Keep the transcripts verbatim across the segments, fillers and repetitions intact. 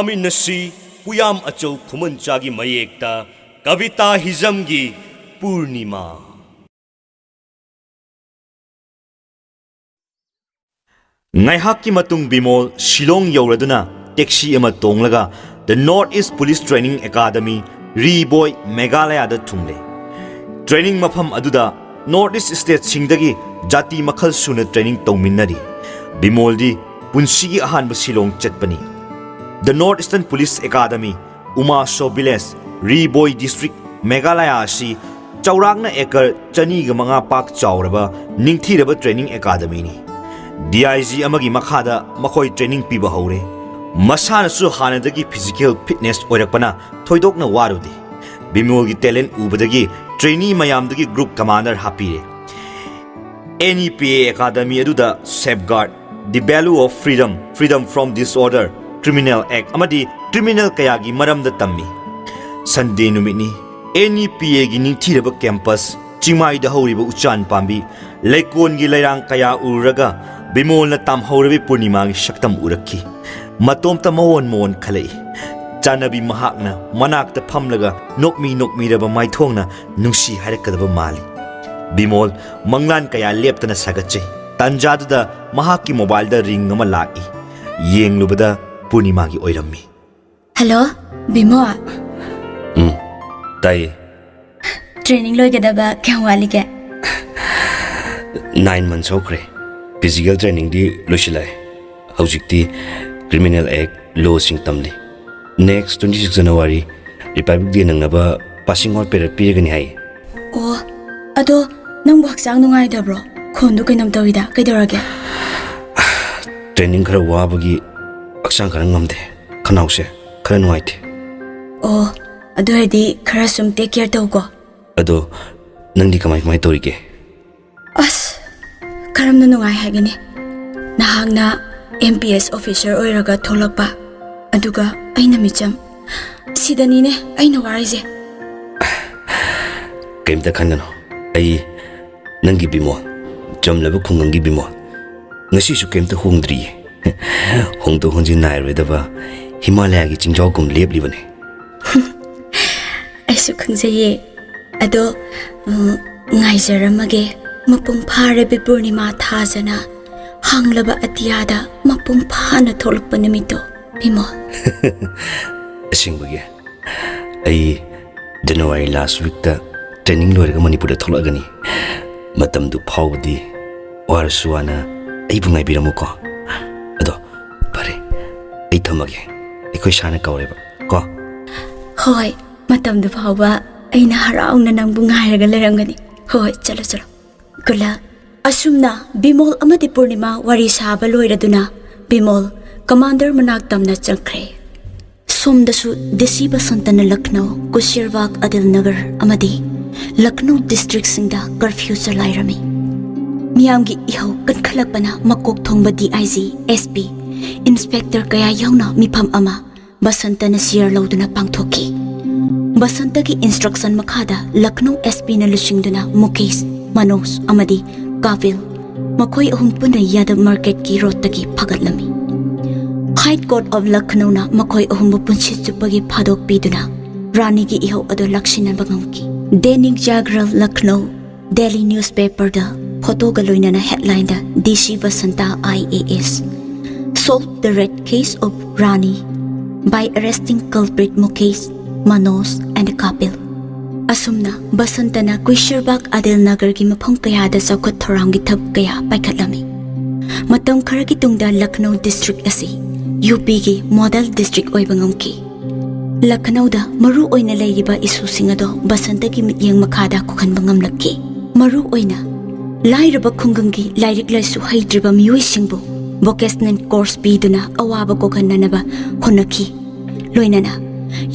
ꯆꯥꯃꯤꯟꯅꯁꯤ꯫ ꯄꯨꯌꯥꯝ ꯑꯆꯧ ꯈꯨꯃꯟꯆꯥꯒꯤ ꯃꯌꯦꯛꯇ ꯀꯕꯤꯇꯥ ꯍꯤꯖꯝꯒꯤ ꯄꯨꯔꯅꯤꯃꯥ꯫ ꯉꯥꯏꯍꯥꯛꯀꯤ ꯃꯇꯨꯡ ꯕꯤꯃꯣꯜ ꯁꯤꯂꯣꯡ ꯌꯧꯔꯗꯨꯅ ꯇꯦꯛꯁꯤ ꯑꯃ ꯇꯣꯡꯂꯒ The North East Police Training Academy, ꯔꯤꯕꯣꯏ, ꯃꯦꯘꯥꯂꯌꯥꯗ ꯊꯨꯡꯂꯦ꯫ ꯇ꯭ꯔꯦꯅꯤꯡ ꯃꯐꯝ ꯑꯗꯨꯗ ꯅꯣꯔꯠ ꯏꯁ ꯁ꯭ꯇꯦꯠꯁꯤꯡꯗꯒꯤ ꯖꯥꯇꯤ ꯃꯈꯜ ꯁꯨꯅ ꯇ꯭ꯔꯦꯅꯤꯡ ꯇꯧꯃꯤꯟꯅꯔꯤ꯫ ꯕꯤꯃꯣꯜꯗꯤ ꯄꯨꯟꯁꯤꯒꯤ ꯑꯍꯥꯟꯕ ꯁꯤꯂꯣꯡ ꯆꯠꯄꯅꯤ꯫ The North Eastern Police Academy, Umsaw village, Ribhoi district, Meghalaya ꯑꯁꯤ ꯆꯥꯎꯔꯥꯛꯅ ꯑꯦꯀꯔ ꯆꯅꯤꯒ ꯃꯉꯥ ꯄꯥꯛ ꯆꯥꯎꯔꯕ ꯅꯤꯡꯊꯤꯔꯕ ꯇ꯭ꯔꯦꯅꯤꯡ ꯑꯦꯀꯥꯗꯃꯤꯅꯤ꯫ ꯗꯤ ꯑꯥꯏ ꯖꯤ ꯑꯃꯒꯤ ꯃꯈꯥꯗ ꯃꯈꯣꯏ ꯇ꯭ꯔꯦꯅꯤꯡ ꯄꯤꯕ ꯍꯧꯔꯦ꯫ ꯃꯁꯥꯅꯁꯨ ꯍꯥꯟꯅꯗꯒꯤ ꯐꯤꯖꯤꯀꯦꯜ ꯐꯤꯠꯅꯦꯁ ꯑꯣꯏꯔꯛꯄꯅ ꯊꯣꯏꯗꯣꯛꯅ ꯋꯥꯔꯨꯗꯦ꯫ ꯕꯤꯃꯣꯜꯒꯤ ꯇꯦꯂꯦꯟ ꯎꯕꯗꯒꯤ ꯇ꯭ꯔꯦꯅꯤ ꯃꯌꯥꯝꯗꯒꯤ ꯒ꯭ꯔꯨꯞ ꯀꯃꯥꯟꯗꯔ ꯍꯥꯞꯄꯤꯔꯦ꯫ ꯑꯦꯟ ꯏ ꯄꯤ ꯑꯦ ꯑꯦꯀꯥꯗꯃꯤ ꯑꯗꯨꯗ Safeguard, The Value of Freedom, Freedom from Disorder, Criminal Act ꯑꯃꯗꯤ ꯀ꯭ꯔꯤꯃꯤꯅꯦꯜ ꯀꯌꯥꯒꯤ ꯃꯔꯝꯗ ꯇꯝꯃꯤ꯫ ꯁꯟꯗꯦ ꯅꯨꯃꯤꯠꯅꯤ꯫ ꯑꯦꯟ ꯏ ꯄꯤ ꯑꯦꯒꯤ ꯅꯤꯡꯊꯤꯔꯕ ꯀꯦꯝꯄꯁ, ꯆꯤꯡꯃꯥꯏꯗ ꯍꯧꯔꯤꯕ ꯎꯆꯥꯟ ꯄꯥꯝꯕꯤ, ꯂꯩꯀꯣꯟꯒꯤ ꯂꯩꯔꯥꯡ ꯀꯌꯥ ꯎꯔꯨꯔꯒ ꯕꯤꯃꯣꯜꯅ ꯇꯥꯝꯍꯧꯔꯕꯤ ꯄꯨꯔꯅꯤꯃꯥꯒꯤ ꯁꯛꯇꯝ ꯎꯔꯛꯈꯤ꯫ ꯃꯇꯣꯝꯇ ꯃꯑꯣꯟ ꯃꯑꯣꯟ ꯈꯜꯂꯛꯏ꯫ ꯆꯥꯟꯅꯕꯤ ꯃꯍꯥꯛꯅ ꯃꯅꯥꯛꯇ ꯐꯝꯂꯒ ꯅꯣꯛꯃꯤ ꯅꯣꯛꯃꯤꯔꯕ ꯃꯥꯏꯊꯣꯡꯅ ꯅꯨꯡꯁꯤ ꯍꯥꯏꯔꯛꯀꯗꯕ ꯃꯥꯜꯂꯤ꯫ ꯕꯤꯃꯣꯜ ꯃꯪꯂꯥꯟ ꯀꯌꯥ ꯂꯦꯞꯇꯅ ꯁꯥꯒꯠꯆꯩ꯫ ꯇꯥꯟꯖꯥꯗꯨꯗ ꯃꯍꯥꯛꯀꯤ ꯃꯣꯕꯥꯏꯜꯗ ꯔꯤꯡ ꯑꯃ ꯂꯥꯛꯏ꯫ ꯌꯦꯡꯂꯨꯕꯗ ꯄꯨꯔꯅꯤꯃꯥꯒꯤ ꯑꯣꯏꯔꯝꯃꯤ꯫ ꯍꯜꯂꯣ, ꯕꯤꯃꯣ꯫ ꯎꯝ, ꯇꯥꯏꯌꯦ꯫ ꯇ꯭ꯔꯦꯅꯤꯡ ꯂꯣꯏꯒꯗꯕ ꯀꯌꯥꯝ ꯋꯥꯠꯂꯤꯒꯦ? ꯅꯥꯏꯟ ꯃꯟꯁ ꯍꯧꯈ꯭ꯔꯦ꯫ ꯐꯤꯖꯤꯀꯦꯜ ꯇ꯭ꯔꯦꯅꯤꯡꯗꯤ ꯂꯣꯏꯁꯤꯜꯂꯛꯑꯦ꯫ ꯍꯧꯖꯤꯛꯇꯤ ꯀ꯭ꯔꯤꯃꯤꯅꯦꯜ ꯑꯦꯛ, ꯂꯣꯁꯤꯡ ꯇꯝꯂꯤ꯫ Next twenty six January republic day ꯅꯪꯅꯕ ꯄꯥꯁꯤꯡ ꯑꯥꯎꯠ ꯄꯦꯔꯦꯗ ꯄꯤꯔꯒꯅꯤ ꯍꯥꯏꯌꯦ꯫ ꯑꯣ, ꯑꯗꯣ ꯅꯪꯕꯨ ꯍꯛꯆꯥꯡ ꯅꯨꯡꯉꯥꯏꯇꯕ꯭ꯔꯣ? ꯈꯣꯟꯗꯨ ꯀꯩꯅꯣꯝ ꯇꯧꯏꯗ, ꯀꯩꯗꯧꯔꯒꯦ? ꯇ꯭ꯔꯦꯅꯤꯡ ꯈꯔ ꯋꯥꯕꯒꯤ ꯍꯛꯆꯥꯡ ꯈꯔ ꯉꯝꯗꯦ, ꯈꯅꯥꯎꯁꯦ ꯈꯔ ꯅꯨꯡꯉꯥꯏꯇꯦ꯫ ꯑꯣ, ꯑꯗꯨ ꯑꯣꯏꯔꯗꯤ ꯈꯔ ꯁꯨꯝ ꯇꯦꯛ ꯀꯦꯌꯔ ꯇꯧꯀꯣ꯫ ꯑꯗꯣ ꯅꯪꯗꯤ ꯀꯃꯥꯏ ꯀꯃꯥꯏ ꯇꯧꯔꯤꯒꯦ? ꯑꯁ, ꯀꯔꯝꯅ ꯅꯨꯡꯉꯥꯏ ꯍꯥꯏꯒꯅꯤ? ꯅꯍꯥꯛꯅ ꯑꯦꯝ ꯄꯤ ꯑꯦꯁ ꯑꯣꯐꯤꯁꯔ ꯑꯣꯏꯔꯒ ꯊꯣꯛꯂꯛꯄ, ꯑꯗꯨꯒ ꯑꯩꯅ ꯃꯤꯆꯝ꯫ ꯁꯤꯗꯅꯤꯅꯦ ꯑꯩꯅ ꯋꯥꯔꯤꯁꯦ꯫ ꯀꯩꯝꯇ ꯈꯟꯒꯅꯨ, ꯑꯩ ꯅꯪꯒꯤ ꯕꯤꯃꯣꯜ, ꯆꯝꯂꯕ ꯈꯨꯡꯒꯪꯒꯤ ꯕꯤꯃꯣꯜ꯫ ꯉꯁꯤꯁꯨ ꯀꯩꯝꯇ ꯍꯣꯡꯗ꯭ꯔꯤꯌꯦ꯫ ꯍꯣꯡꯗꯣꯛ ꯍꯣꯡꯖꯤꯟ ꯅꯥꯏꯔꯣꯏꯗꯕ, ꯍꯤꯃꯥꯂꯌꯥꯒꯤ ꯆꯤꯡꯖꯥꯎꯒꯨꯝ ꯂꯦꯞꯂꯤꯕꯅꯤ꯫ ꯑꯩꯁꯨ ꯈꯪꯖꯩꯌꯦ꯫ ꯑꯗꯣ, ꯎꯝ, ꯉꯥꯏꯖꯔꯝꯃꯒꯦ꯫ ꯃꯄꯨꯡ ꯐꯥꯔꯕꯤ ꯄꯨꯔꯅꯤꯃꯥ ꯊꯥꯖꯅ ꯍꯥꯡꯂꯕ ꯑꯇꯤꯌꯥꯗ ꯃꯄꯨꯡ ꯐꯥꯅ ꯊꯣꯛꯂꯛꯄ ꯅꯨꯃꯤꯠꯇꯣ, ꯕꯤꯃꯣꯜ꯫ ꯑꯁꯦꯡꯕꯒꯤ? ꯑꯩ ꯖꯅꯋꯥꯔꯤ ꯂꯥꯁ ꯋꯤꯛꯇ ꯇ꯭ꯔꯦꯅꯤꯡ ꯂꯣꯏꯔꯒ ꯃꯅꯤꯄꯨꯔꯗ ꯊꯣꯛꯂꯛꯑꯒꯅꯤ꯫ ꯃꯇꯝꯗꯨ ꯐꯥꯎꯕꯗꯤ ꯋꯥꯔꯁꯨ ꯋꯥꯅ ꯑꯩꯕꯨ ꯉꯥꯏꯕꯤꯔꯝꯃꯨꯀꯣ꯫ ꯑꯗꯣ ꯐꯔꯦ, ꯑꯩ ꯊꯝꯃꯒꯦ꯫ ꯑꯩꯈꯣꯏ ꯁꯥꯔꯅ ꯀꯧꯔꯦꯕ ꯀꯣ꯫ ꯍꯣꯏ, ꯃꯇꯝꯗꯨ ꯐꯥꯎꯕ ꯑꯩꯅ ꯍꯔꯥꯎꯅ ꯅꯪꯕꯨ ꯉꯥꯏꯔꯒ ꯂꯩꯔꯝꯒꯅꯤ꯫ ꯍꯣꯏ, ꯆꯠꯂꯣ, ꯆꯠꯂꯣ꯫ ꯀꯨꯂꯥ, ꯑꯁꯨꯝꯅ ꯕꯤꯃꯣꯜ ꯑꯃꯗꯤ ꯄꯨꯔꯅꯤꯃꯥ ꯋꯥꯔꯤ ꯁꯥꯕ ꯂꯣꯏꯔꯗꯨꯅ ꯕꯤꯃꯣꯜ ꯀꯃꯥꯟꯗꯔ ꯃꯅꯥꯛ ꯇꯝꯅ ꯆꯪꯈ꯭ꯔꯦ꯫ ꯁꯣꯝꯗꯁꯨ ꯗꯤ ꯁꯤ ꯕꯁꯟꯇꯅ ꯂꯈꯅꯧ, ꯀꯨꯁꯤꯔꯕꯥꯒ, ꯑꯗꯤꯜ ꯅꯒꯔ ꯑꯃꯗꯤ ꯂꯈꯅꯧ ꯗꯤꯁꯇ꯭ꯔꯤꯛꯁꯤꯡꯗ ꯀꯔꯐ꯭ꯌꯨ ꯆꯂꯥꯏꯔꯝꯃꯤ꯫ ꯃꯤꯌꯥꯝꯒꯤ ꯏꯍꯧ ꯀꯟꯈꯠꯂꯛꯄꯅ ꯃꯀꯣꯛ ꯊꯣꯡꯕ D I G, S P, inspector ꯀꯌꯥ ꯌꯥꯎꯅ ꯃꯤꯐꯝ ꯑꯃ ꯕꯁꯟꯇꯅ ꯆꯤꯌꯔ ꯂꯧꯗꯨꯅ ꯄꯥꯡꯊꯣꯛꯈꯤ꯫ ꯕꯁꯟꯇꯒꯤ ꯏꯟꯁꯇ꯭ꯔꯛꯁꯟ ꯃꯈꯥꯗ ꯂꯈꯅꯧ ꯑꯦꯁ ꯄꯤꯅ ꯂꯨꯆꯤꯡꯗꯨꯅ ꯃꯨꯀꯦꯁ, ꯃꯅꯣꯖ ꯑꯃꯗꯤ ꯀꯥꯕꯤꯜ, ꯃꯈꯣꯏ ꯑꯍꯨꯝ ꯄꯨꯟꯅ ꯌꯥꯗꯕ ꯃꯥꯔꯀꯦꯠꯀꯤ ꯔꯣꯗꯇꯒꯤ ꯐꯒꯠꯂꯝꯃꯤ꯫ ꯍꯥꯏ ꯀꯣꯔꯠ ꯑꯣꯐ ꯂꯈꯅꯧꯅ ꯃꯈꯣꯏ ꯑꯍꯨꯝꯕꯨ ꯄꯨꯟꯁꯤ ꯆꯨꯞꯄꯒꯤ ꯐꯥꯗꯣꯛ ꯄꯤꯗꯨꯅ ꯔꯥꯅꯤꯒꯤ ꯏꯍꯧ ꯑꯗꯨ ꯂꯥꯛꯁꯤꯟꯅꯕ ꯉꯝꯈꯤ꯫ ꯗꯦꯅꯤꯛ ꯖꯥꯒ꯭ꯔꯟ ꯂꯈꯅꯧ, ꯗꯦꯂꯤ ꯅ꯭ꯌꯨꯁꯄꯦꯄꯔꯗ ꯐꯣꯇꯣꯒ ꯂꯣꯏꯅꯅ ꯍꯦꯗꯂꯥꯏꯟꯗ, "ꯗꯤ ꯁꯤ Basanta, I A S, solve the red case of Rani by arresting culprit Mukesh, Manoj and Kapil." ꯑꯁꯨꯝꯅ ꯕꯁꯟꯇꯅ ꯀꯨꯏꯁꯤꯔꯕꯥꯒ, ꯑꯗꯤꯜ ꯅꯒꯔꯒꯤ ꯃꯐꯝ ꯀꯌꯥꯗ ꯆꯥꯎꯈꯠ ꯊꯧꯔꯥꯡꯒꯤ ꯊꯕꯛ ꯀꯌꯥ ꯄꯥꯏꯈꯠꯂꯝꯃꯤ꯫ ꯃꯇꯝ ꯈꯔꯒꯤ ꯇꯨꯡꯗ ꯂꯈꯅꯧ ꯗꯤꯁꯇ꯭ꯔꯤꯛ ꯑꯁꯤ ꯌꯨ ꯄꯤꯒꯤ ꯃꯣꯗꯦꯜ ꯗꯤꯁꯇ꯭ꯔꯤꯛ ꯑꯣꯏꯕ ꯉꯝꯈꯤ꯫ ꯂꯈꯅꯧꯗ ꯃꯔꯨ ꯑꯣꯏꯅ ꯂꯩꯔꯤꯕ ꯏꯁꯨꯁꯤꯡ ꯑꯗꯣ ꯕꯁꯟꯇꯒꯤ ꯃꯤꯠꯌꯦꯡ ꯃꯈꯥꯗ ꯀꯣꯛꯍꯟꯕ ꯉꯝꯂꯛꯈꯤ꯫ ꯃꯔꯨ ꯑꯣꯏꯅ ꯂꯥꯏꯔꯕ ꯈꯨꯡꯒꯪꯒꯤ ꯂꯥꯏꯔꯤꯛ ꯂꯥꯏꯁꯨ ꯍꯩꯇ꯭ꯔꯤꯕ ꯃꯤꯑꯣꯏꯁꯤꯡꯕꯨ ꯚꯣꯀꯦꯁꯅꯦꯜ ꯀꯣꯔꯁ ꯄꯤꯗꯨꯅ ꯑꯋꯥꯕ ꯀꯣꯛꯍꯟꯅꯅꯕ ꯍꯣꯠꯅꯈꯤ꯫ ꯂꯣꯏꯅꯅ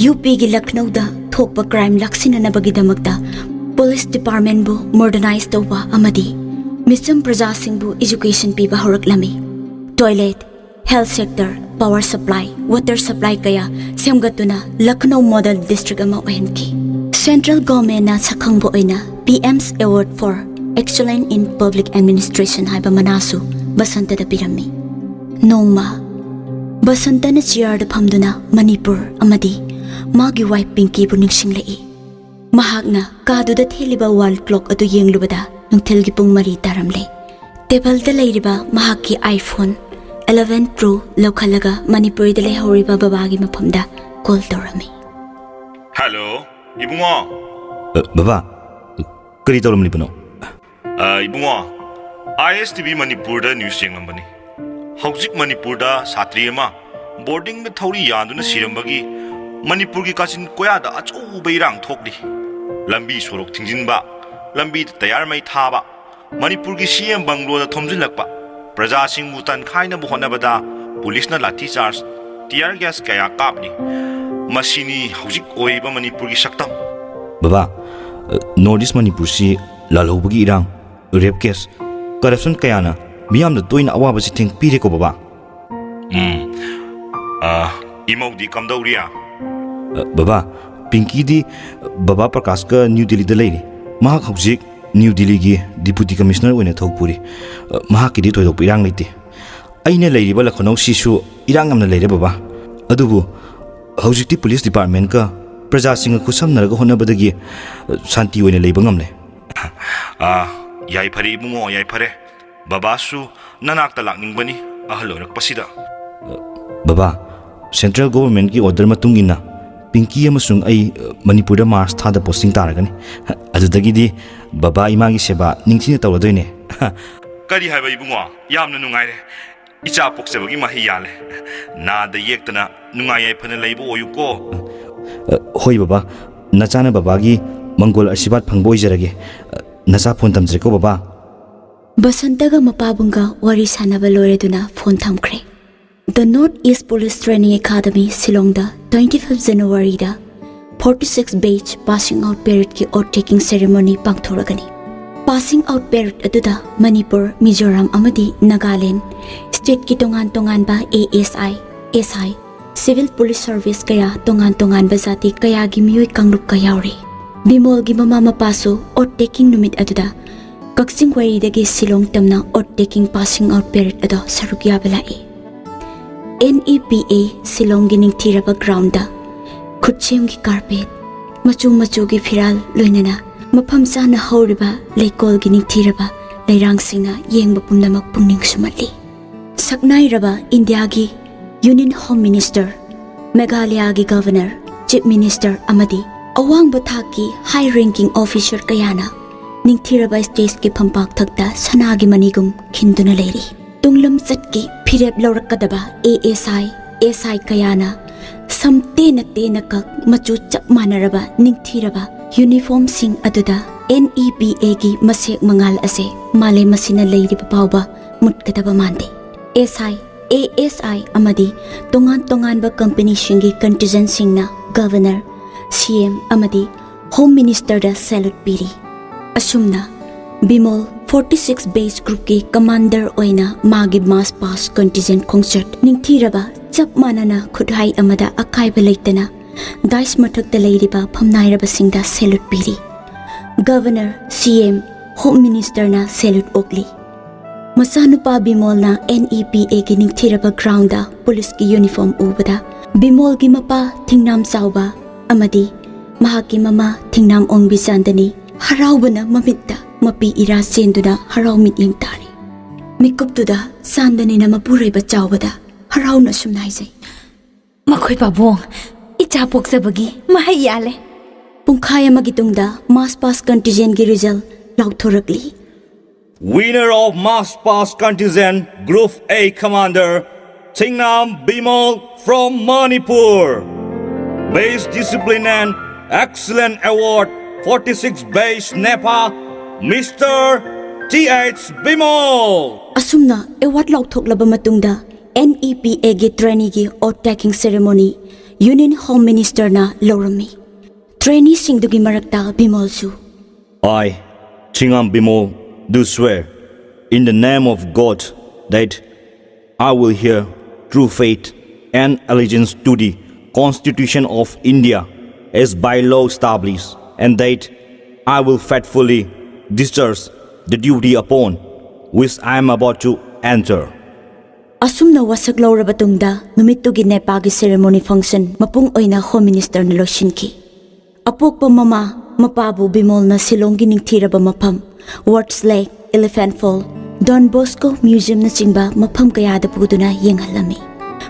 ꯌꯨ ꯄꯤꯒꯤ ꯂꯈꯅꯧꯗ ꯊꯣꯛꯄ ꯀ꯭ꯔꯥꯏꯝ ꯂꯥꯛꯁꯤꯟꯅꯅꯕꯒꯤꯗꯃꯛꯇ ꯄꯨꯂꯤꯁ ꯗꯤꯄꯥꯔꯠꯃꯦꯟꯕꯨ ꯃꯣꯗꯔꯅꯥꯏꯖ ꯇꯧꯕ ꯑꯃꯗꯤ ꯃꯤꯆꯝ ꯄ꯭ꯔꯖꯥꯁꯤꯡꯕꯨ ꯑꯦꯖꯨꯀꯦꯁꯟ ꯄꯤꯕ ꯍꯧꯔꯛꯂꯝꯃꯤ꯫ Toilet, health sector, power supply, water supply ꯀꯌꯥ ꯁꯦꯝꯒꯠꯇꯨꯅ ꯂꯈꯅꯧ ꯃꯣꯗꯦꯜ ꯗꯤꯁꯇ꯭ꯔꯤꯛ ꯑꯃ ꯑꯣꯏꯍꯟꯈꯤ꯫ ꯁꯦꯟꯇ꯭ꯔꯦꯜ ꯒꯚꯔꯟꯃꯦꯟꯠꯅ ꯁꯛꯈꯪꯕ ꯑꯣꯏꯅ ꯄꯤ ꯑꯦꯝꯁ ꯑꯦꯋꯥꯔꯗ ꯐꯣꯔ ꯑꯦꯛꯁꯂꯦꯟꯁ ꯏꯟ ꯄꯕ꯭ꯂꯤꯛ ꯑꯦꯗꯃꯤꯅꯤꯁꯇ꯭ꯔꯦꯁꯟ ꯍꯥꯏꯕ ꯃꯅꯥꯁꯨ ꯕꯁꯟꯇꯗ ꯄꯤꯔꯝꯃꯤ꯫ ꯅꯣꯡꯃ ꯕꯁꯟꯇꯅ ꯆꯤꯌꯥꯔꯗ ꯐꯝꯗꯨꯅ ꯃꯅꯤꯄꯨꯔ ꯑꯃꯗꯤ ꯃꯥꯒꯤ ꯋꯥꯏꯐ ꯄꯤꯡꯀꯤꯕꯨ ꯅꯤꯡꯁꯤꯡꯂꯛꯏ꯫ ꯃꯍꯥꯛꯅ ꯀꯥꯗꯨꯗ ꯊꯦꯠꯂꯤꯕ ꯋꯥꯜ ꯀ꯭ꯂꯣꯛ ꯑꯗꯨ ꯌꯦꯡꯂꯨꯕꯗ ꯅꯨꯡꯊꯤꯜꯒꯤ ꯄꯨꯡ ꯃꯔꯤ ꯇꯥꯔꯝꯂꯦ꯫ ꯇꯦꯕꯜꯗ ꯂꯩꯔꯤꯕ ꯃꯍꯥꯛꯀꯤ iPhone eleven Pro ꯂꯧꯈꯠꯂꯒ ꯃꯅꯤꯄꯨꯔꯤꯗ ꯂꯩꯍꯧꯔꯤꯕ ꯕꯕꯥꯒꯤ ꯃꯐꯝꯗ ꯀꯣꯜ ꯇꯧꯔꯝꯃꯤ꯫ ꯍꯜꯂꯣ, ꯏꯕꯨꯡꯉꯣ꯫ ꯑ, ꯕꯕꯥ, ꯀꯔꯤ ꯇꯧꯔꯝꯂꯤꯕꯅꯣ? ꯑ, ꯏꯕꯨꯡꯉꯣ, ISTV ꯃꯅꯤꯄꯨꯔꯗ ꯅ꯭ꯌꯨꯁ ꯌꯦꯡꯂꯝꯕꯅꯤ꯫ ꯍꯧꯖꯤꯛ ꯃꯅꯤꯄꯨꯔꯗ ꯁꯥꯇ꯭ꯔꯤ ꯑꯃ ꯕꯣꯔꯗꯤꯡꯗ ꯊꯧꯔꯤ ꯌꯥꯟꯗꯨꯅ ꯁꯤꯔꯝꯕꯒꯤ ꯃꯅꯤꯄꯨꯔꯒꯤ ꯀꯥꯆꯤꯟ ꯀꯣꯌꯥꯗ ꯑꯆꯧꯕ ꯏꯔꯥꯡ ꯊꯣꯛꯂꯤ꯫ ꯂꯝꯕꯤ ꯁꯣꯔꯣꯛ ꯊꯤꯡꯖꯤꯟꯕ, ꯂꯝꯕꯤꯗ ꯇꯌꯥꯔ ꯃꯩ ꯊꯥꯕ, ꯃꯅꯤꯄꯨꯔꯒꯤ CM ꯕꯪꯒ꯭ꯂꯣꯗ ꯊꯣꯝꯖꯤꯜꯂꯛꯄ, ꯄ꯭ꯔꯖꯥꯁꯤꯡꯕꯨ ꯇꯟꯈꯥꯏꯅꯕ ꯍꯣꯠꯅꯕꯗ ꯄꯨꯂꯤꯁꯅ ꯂꯥꯊꯤ ꯆꯥꯔꯖ, ꯇꯤꯌꯥꯔ ꯒ꯭ꯌꯥꯁ ꯀꯌꯥ ꯀꯥꯞꯂꯤ꯫ ꯃꯁꯤꯅꯤ ꯍꯧꯖꯤꯛ ꯑꯣꯏꯔꯤꯕ ꯃꯅꯤꯄꯨꯔꯒꯤ ꯁꯛꯇꯝ꯫ ꯕꯕꯥ, ꯅꯣꯔꯠ ꯏꯁ ꯃꯅꯤꯄꯨꯔꯁꯤ ꯂꯥꯜꯍꯧꯕꯒꯤ ꯏꯔꯥꯡ, ꯔꯦꯞ ꯀꯦꯁ, ꯀꯔꯞꯁꯟ ꯀꯌꯥꯅ ꯃꯤꯌꯥꯝꯗ ꯇꯣꯏꯅ ꯑꯋꯥꯕ ꯆꯩꯊꯦꯡ ꯄꯤꯔꯦꯀꯣ ꯕꯕꯥ꯫ ꯎꯝ꯫ ꯑ, ꯏꯃꯧꯗꯤ ꯀꯝꯗꯧꯔꯤ? ꯑ, ꯕꯕꯥ, ꯄꯤꯡꯀꯤꯗꯤ ꯕꯕꯥ ꯄ꯭ꯔꯀꯥꯁꯀ ꯅ꯭ꯌꯨ ꯗꯤꯜꯂꯤꯗ ꯂꯩꯔꯤ꯫ ꯃꯍꯥꯛ ꯍꯧꯖꯤꯛ ꯅ꯭ꯌꯨ ꯗꯤꯜꯂꯤꯒꯤ ꯗꯤꯄꯨꯇꯤ ꯀꯃꯤꯁꯅꯔ ꯑꯣꯏꯅ ꯊꯧ ꯄꯨꯔꯤ꯫ ꯑ, ꯃꯍꯥꯛꯀꯤꯗꯤ ꯊꯣꯏꯗꯣꯛꯄ ꯏꯔꯥꯡ ꯂꯩꯇꯦ꯫ ꯑꯩꯅ ꯂꯩꯔꯤꯕ ꯂꯈꯅꯧꯁꯤꯁꯨ ꯏꯔꯥꯡ ꯌꯥꯝꯅ ꯂꯩꯔꯦ ꯕꯕꯥ꯫ ꯑꯗꯨꯕꯨ ꯍꯧꯖꯤꯛꯇꯤ ꯄꯨꯂꯤꯁ ꯗꯤꯄꯥꯔꯠꯃꯦꯟꯠꯀ ꯄ꯭ꯔꯖꯥꯁꯤꯡꯒ ꯈꯨꯠꯁꯝꯅꯔꯒ ꯍꯣꯠꯅꯕꯗꯒꯤ, ꯑ, ꯁꯥꯟꯇꯤ ꯑꯣꯏꯅ ꯂꯩꯕ ꯉꯝꯂꯦ꯫ ꯑ, ꯌꯥꯏꯐꯔꯦ ꯏꯕꯨꯡꯉꯣ, ꯌꯥꯏꯐꯔꯦ꯫ ꯕꯕꯥꯁꯨ ꯅꯅꯥꯛꯇ ꯂꯥꯛꯅꯤꯡꯕꯅꯤ ꯑꯍꯜ ꯑꯣꯏꯔꯛꯄꯁꯤꯗ꯫ ꯕꯕꯥ, ꯁꯦꯟꯇ꯭ꯔꯦꯜ ꯒꯣꯚꯔꯟꯃꯦꯟꯠꯀꯤ ꯑꯣꯔꯗꯔ ꯃꯇꯨꯡ ꯏꯟꯅ ꯄꯤꯡꯀꯤ ꯑꯃꯁꯨꯡ ꯑꯩ, ꯑ, ꯃꯅꯤꯄꯨꯔꯗ ꯃꯥꯔꯆ ꯊꯥꯗ ꯄꯣꯁꯇꯤꯡ ꯇꯥꯔꯒꯅꯤ꯫ ꯑꯗꯨꯗꯒꯤꯗꯤ ꯕꯕꯥ ꯏꯃꯥꯒꯤ ꯁꯦꯕꯥ ꯅꯤꯡꯊꯤꯅ ꯇꯧꯔꯗꯣꯏꯅꯦ꯫ ꯀꯔꯤ ꯍꯥꯏꯕ ꯏꯕꯨꯡꯉꯣ? ꯌꯥꯝꯅ ꯅꯨꯡꯉꯥꯏꯔꯦ꯫ ꯏꯆꯥ ꯄꯣꯛꯆꯕꯒꯤ ꯃꯍꯩ ꯌꯥꯜꯂꯦ꯫ ꯅꯥꯗ ꯌꯦꯛꯇꯅ ꯅꯨꯡꯉꯥꯏ ꯌꯥꯏꯐꯅ ꯂꯩꯕ ꯑꯣꯏꯌꯨꯀꯣ꯫ ꯑ, ꯍꯣꯏ ꯕꯕꯥ, ꯅꯆꯥꯅ ꯕꯕꯥꯒꯤ ꯃꯪꯒꯣꯜ ꯑꯥꯁꯤꯔꯕꯥꯗ ꯐꯪꯕ ꯑꯣꯏꯖꯔꯒꯦ꯫ ꯑ, ꯅꯆꯥ ꯐꯣꯟ ꯊꯝꯖꯔꯦꯀꯣ ꯕꯕꯥ꯫ ꯕꯁꯟꯇꯒ ꯃꯄꯥꯕꯨꯡꯒ ꯋꯥꯔꯤ ꯁꯥꯟꯅꯕ ꯂꯣꯏꯔꯗꯨꯅ ꯐꯣꯟ ꯊꯝꯈ꯭ꯔꯦ꯫ The North East Police Training Academy ꯁꯤꯂꯣꯡꯗ twenty five Januaryꯗ forty six batch passing out paradeꯀꯤ oath taking ceremony ꯄꯥꯡꯊꯣꯔꯒꯅꯤ꯫ Passing out parade ꯑꯗꯨꯗ ꯃꯅꯤꯄꯨꯔ, ꯃꯤꯖꯣꯔꯥꯝ ꯑꯃꯗꯤ ꯅꯥꯒꯥꯂꯦꯟ stateꯀꯤ ꯇꯣꯉꯥꯟ ꯇꯣꯉꯥꯟꯕ ASI, SI, civil police service ꯀꯌꯥ, ꯇꯣꯉꯥꯟ ꯇꯣꯉꯥꯟꯕ ꯖꯥꯇꯤ ꯀꯌꯥꯒꯤ ꯃꯤꯑꯣꯏ ꯀꯥꯡꯂꯨꯞ ꯀꯌꯥ ꯌꯥꯎꯔꯤ꯫ ꯕꯤꯃꯣꯜꯒꯤ ꯃꯃꯥ ꯃꯄꯥꯁꯨ oath taking ꯅꯨꯃꯤꯠ ꯑꯗꯨꯗ ꯀꯛꯆꯤꯡ ꯋꯥꯏꯔꯤꯗꯒꯤ ꯁꯤꯂꯣꯡ ꯇꯝꯅ oath taking passing out parade ꯑꯗꯣ ꯁꯔꯨꯛ ꯌꯥꯕ ꯂꯥꯛꯏ꯫ ꯑꯦꯟ ꯏ ꯄꯤ ꯑꯦ ꯁꯤꯂꯣꯡꯒꯤ ꯅꯤꯡꯊꯤꯔꯕ ꯒ꯭ꯔꯥꯎꯟꯗ ꯈꯨꯠꯁꯦꯝꯒꯤ ꯀꯥꯔꯄꯦꯠ, ꯃꯆꯨ ꯃꯆꯨꯒꯤ ꯐꯤꯔꯥꯜ, ꯂꯣꯏꯅꯅ ꯃꯐꯝ ꯆꯥꯅ ꯍꯧꯔꯤꯕ ꯂꯩꯀꯣꯜꯒꯤ ꯅꯤꯡꯊꯤꯔꯕ ꯂꯩꯔꯥꯡꯁꯤꯡꯅ ꯌꯦꯡꯕ ꯄꯨꯝꯅꯃꯛ ꯄꯨꯛꯅꯤꯡ ꯁꯨꯝꯍꯠꯂꯤ꯫ ꯁꯛꯅꯥꯏꯔꯕ ꯏꯟꯗꯤꯌꯥꯒꯤ ꯌꯨꯅꯤꯌꯟ ꯍꯣꯝ ꯃꯤꯅꯤꯁꯇꯔ, ꯃꯦꯘꯥꯂꯌꯥꯒꯤ ꯒꯚꯔꯅꯔ, ꯆꯤꯐ ꯃꯤꯅꯤꯁꯇꯔ ꯑꯃꯗꯤ ꯑꯋꯥꯡꯕ ꯊꯥꯛꯀꯤ ꯍꯥꯏ ꯔꯦꯡꯀꯤꯡ ꯑꯣꯐꯤꯁꯔ ꯀꯌꯥꯅ ꯅꯤꯡꯊꯤꯔꯕ ꯁ꯭ꯇꯦꯖꯀꯤ ꯐꯝꯄꯥꯛ ꯊꯛꯇ ꯁꯅꯥꯒꯤ ꯃꯅꯤꯒꯨꯝ ꯈꯤꯟꯗꯨꯅ ꯂꯩꯔꯤ꯫ ꯇꯨꯡꯂꯝꯆꯠꯀꯤ ꯐꯤꯔꯦꯞ ꯂꯧꯔꯛꯀꯗꯕ ꯑꯦ ꯑꯦꯁ ꯑꯥꯏ, ꯑꯦꯁ ꯑꯥꯏ ꯀꯌꯥꯅ ꯁꯝ ꯇꯦꯟꯅ ꯇꯦꯟꯅ ꯀꯛ, ꯃꯆꯨ ꯆꯞ ꯃꯥꯟꯅꯔꯕ ꯅꯤꯡꯊꯤꯔꯕ ꯌꯨꯅꯤꯐꯣꯔꯝꯁꯤꯡ ꯑꯗꯨꯗ ꯑꯦꯟ ꯏ ꯄꯤ ꯑꯦꯒꯤ ꯃꯁꯦꯛ ꯃꯉꯥꯜ ꯑꯁꯦ ꯃꯥꯂꯦꯝ ꯑꯁꯤꯅ ꯂꯩꯔꯤꯕ ꯐꯥꯎꯕ ꯃꯨꯠꯀꯗꯕ ꯃꯥꯟꯗꯦ꯫ ꯑꯦꯁ ꯑꯥꯏ, ꯑꯦ ꯑꯦꯁ ꯑꯥꯏ ꯑꯃꯗꯤ ꯇꯣꯉꯥꯟ ꯇꯣꯉꯥꯟꯕ ꯀꯝꯄꯅꯤꯁꯤꯡꯒꯤ ꯀꯟꯇꯤꯟꯖꯦꯟꯁꯤꯡꯅ ꯒꯚꯔꯅꯔ, ꯁꯤ ꯑꯦꯝ ꯑꯃꯗꯤ ꯍꯣꯝ ꯃꯤꯅꯤꯁꯇꯔꯗ ꯁꯦꯂꯨꯠ ꯄꯤꯔꯤ꯫ ꯑꯁꯨꯝꯅ ꯕꯤꯃꯣꯜ ꯐꯣꯔꯇꯤ ꯁꯤꯛꯁ ꯕꯦꯁ ꯒ꯭ꯔꯨꯞꯀꯤ ꯀꯃꯥꯟꯗꯔ ꯑꯣꯏꯅ ꯃꯥꯒꯤ ꯃꯥꯔꯆ ꯄꯥꯁ ꯀꯟꯇꯤꯟꯖꯦꯟ ꯈꯣꯡꯆꯠ ꯅꯤꯡꯊꯤꯔꯕ ꯆꯞ ꯃꯥꯟꯅꯅ ꯈꯨꯠꯍꯥꯏ ꯑꯃꯗ ꯑꯀꯥꯏꯕ ꯂꯩꯇꯅ ꯗꯥꯏꯁ ꯃꯊꯛꯇ ꯂꯩꯔꯤꯕ ꯐꯝꯅꯥꯏꯔꯕꯁꯤꯡꯗ ꯁꯦꯂꯨꯠ ꯄꯤꯔꯤ꯫ ꯒꯚꯔꯅꯔ, ꯁꯤ ꯑꯦꯝ, ꯍꯣꯝ ꯃꯤꯅꯤꯁꯇꯔꯅ ꯁꯦꯂꯨꯠ ꯑꯣꯛꯂꯤ꯫ ꯃꯆꯥꯅꯨꯄꯥ ꯕꯤꯃꯣꯜꯅ ꯑꯦꯟ ꯏ ꯄꯤ ꯑꯦꯒꯤ ꯅꯤꯡꯊꯤꯔꯕ ꯒ꯭ꯔꯥꯎꯟꯗ ꯄꯨꯂꯤꯁꯀꯤ ꯌꯨꯅꯤꯐꯣꯔꯝ ꯎꯕꯗ ꯕꯤꯃꯣꯜꯒꯤ ꯃꯄꯥ ꯊꯤꯡꯅꯥꯝ ꯆꯥꯎꯕ ꯑꯃꯗꯤ ꯃꯍꯥꯛꯀꯤ ꯃꯃꯥ ꯊꯤꯡꯅꯥꯝ ꯑꯣꯡꯕꯤ ꯆꯥꯟꯗꯅꯤ ꯍꯔꯥꯎꯕꯅ ꯃꯃꯤꯠꯇ ꯃꯄꯤ ꯏꯔꯥ ꯆꯦꯟꯗꯨꯅ ꯍꯔꯥꯎ ꯃꯤꯠꯌꯦꯡ ꯇꯥꯔꯤ꯫ ꯃꯤꯀꯨꯞꯇꯨꯗ ꯆꯥꯟꯗꯅꯤꯅ ꯃꯄꯨꯔꯣꯏꯕ ꯆꯥꯎꯕꯗ ꯍꯔꯥꯎꯅ ꯑꯁꯨꯝꯅ ꯍꯥꯏꯖꯩ, "ꯃꯈꯣꯏ ꯄꯥꯕꯨꯡ, ꯏꯆꯥ ꯄꯣꯛꯆꯕꯒꯤ ꯃꯍꯩ ꯌꯥꯜꯂꯦ!" ꯄꯨꯡꯈꯥꯏ ꯑꯃꯒꯤ ꯇꯨꯡꯗ ꯃꯥꯔꯆ ꯄꯥꯁ ꯀꯟꯇꯤꯟꯖꯦꯟꯒꯤ ꯔꯤꯖꯜ ꯂꯥꯎꯊꯣꯔꯛꯂꯤ꯫ Winner of March Past Contingent Group A Commander Thingnam Bimal from Manipur. Best Discipline and Excellent Award forty-six Base NEPA, Mister T H Bimal. ꯑꯁꯨꯝꯅ ꯑꯦꯋꯥꯔꯗ ꯂꯥꯎꯊꯣꯛꯂꯕ ꯃꯇꯨꯡꯗ ꯑꯦꯟ ꯏ ꯄꯤ ꯑꯦꯒꯤ ꯇ꯭ꯔꯦꯅꯤꯒꯤ ꯑꯣꯠ ꯇꯦꯀꯤꯡ ꯁꯦꯔꯦꯃꯣꯅꯤ ꯌꯨꯅꯤꯌꯟ ꯍꯣꯝ ꯃꯤꯅꯤꯁꯇꯔꯅ ꯂꯧꯔꯝꯃꯤ꯫ ꯇ꯭ꯔꯦꯅꯤꯁꯤꯡꯗꯨꯒꯤ ꯃꯔꯛꯇ ꯕꯤꯃꯣꯜꯁꯨ꯫ I, Thingnam Bimal, do swear in the name of God that I will bear true faith and allegiance to the Constitution of India as by law established, and that I will faithfully discharge the duty upon which I am about to enter. ꯑꯁꯨꯝꯅ ꯋꯥꯁꯛ ꯂꯧꯔꯕ ꯇꯨꯡꯗ ꯅꯨꯃꯤꯠꯇꯨꯒꯤ ꯅꯦꯄꯥꯒꯤ ceremony function ꯃꯄꯨꯡ ꯑꯣꯏꯅ Home Ministerꯅ ꯂꯣꯏꯁꯤꯟꯈꯤ꯫ ꯑꯄꯣꯛꯄ ꯃꯃꯥ ꯃꯄꯥꯕꯨ ꯕꯤꯃꯣꯜꯅ ꯁꯤꯂꯣꯡꯒꯤ ꯅꯤꯡꯊꯤꯔꯕ ꯃꯐꯝ, Ward's Lake, Elephant Fall, Don Bosco Museumꯅꯆꯤꯡꯕ ꯃꯐꯝ ꯀꯌꯥꯗ ꯄꯨꯗꯨꯅ ꯌꯦꯡꯍꯜꯂꯝꯃꯤ꯫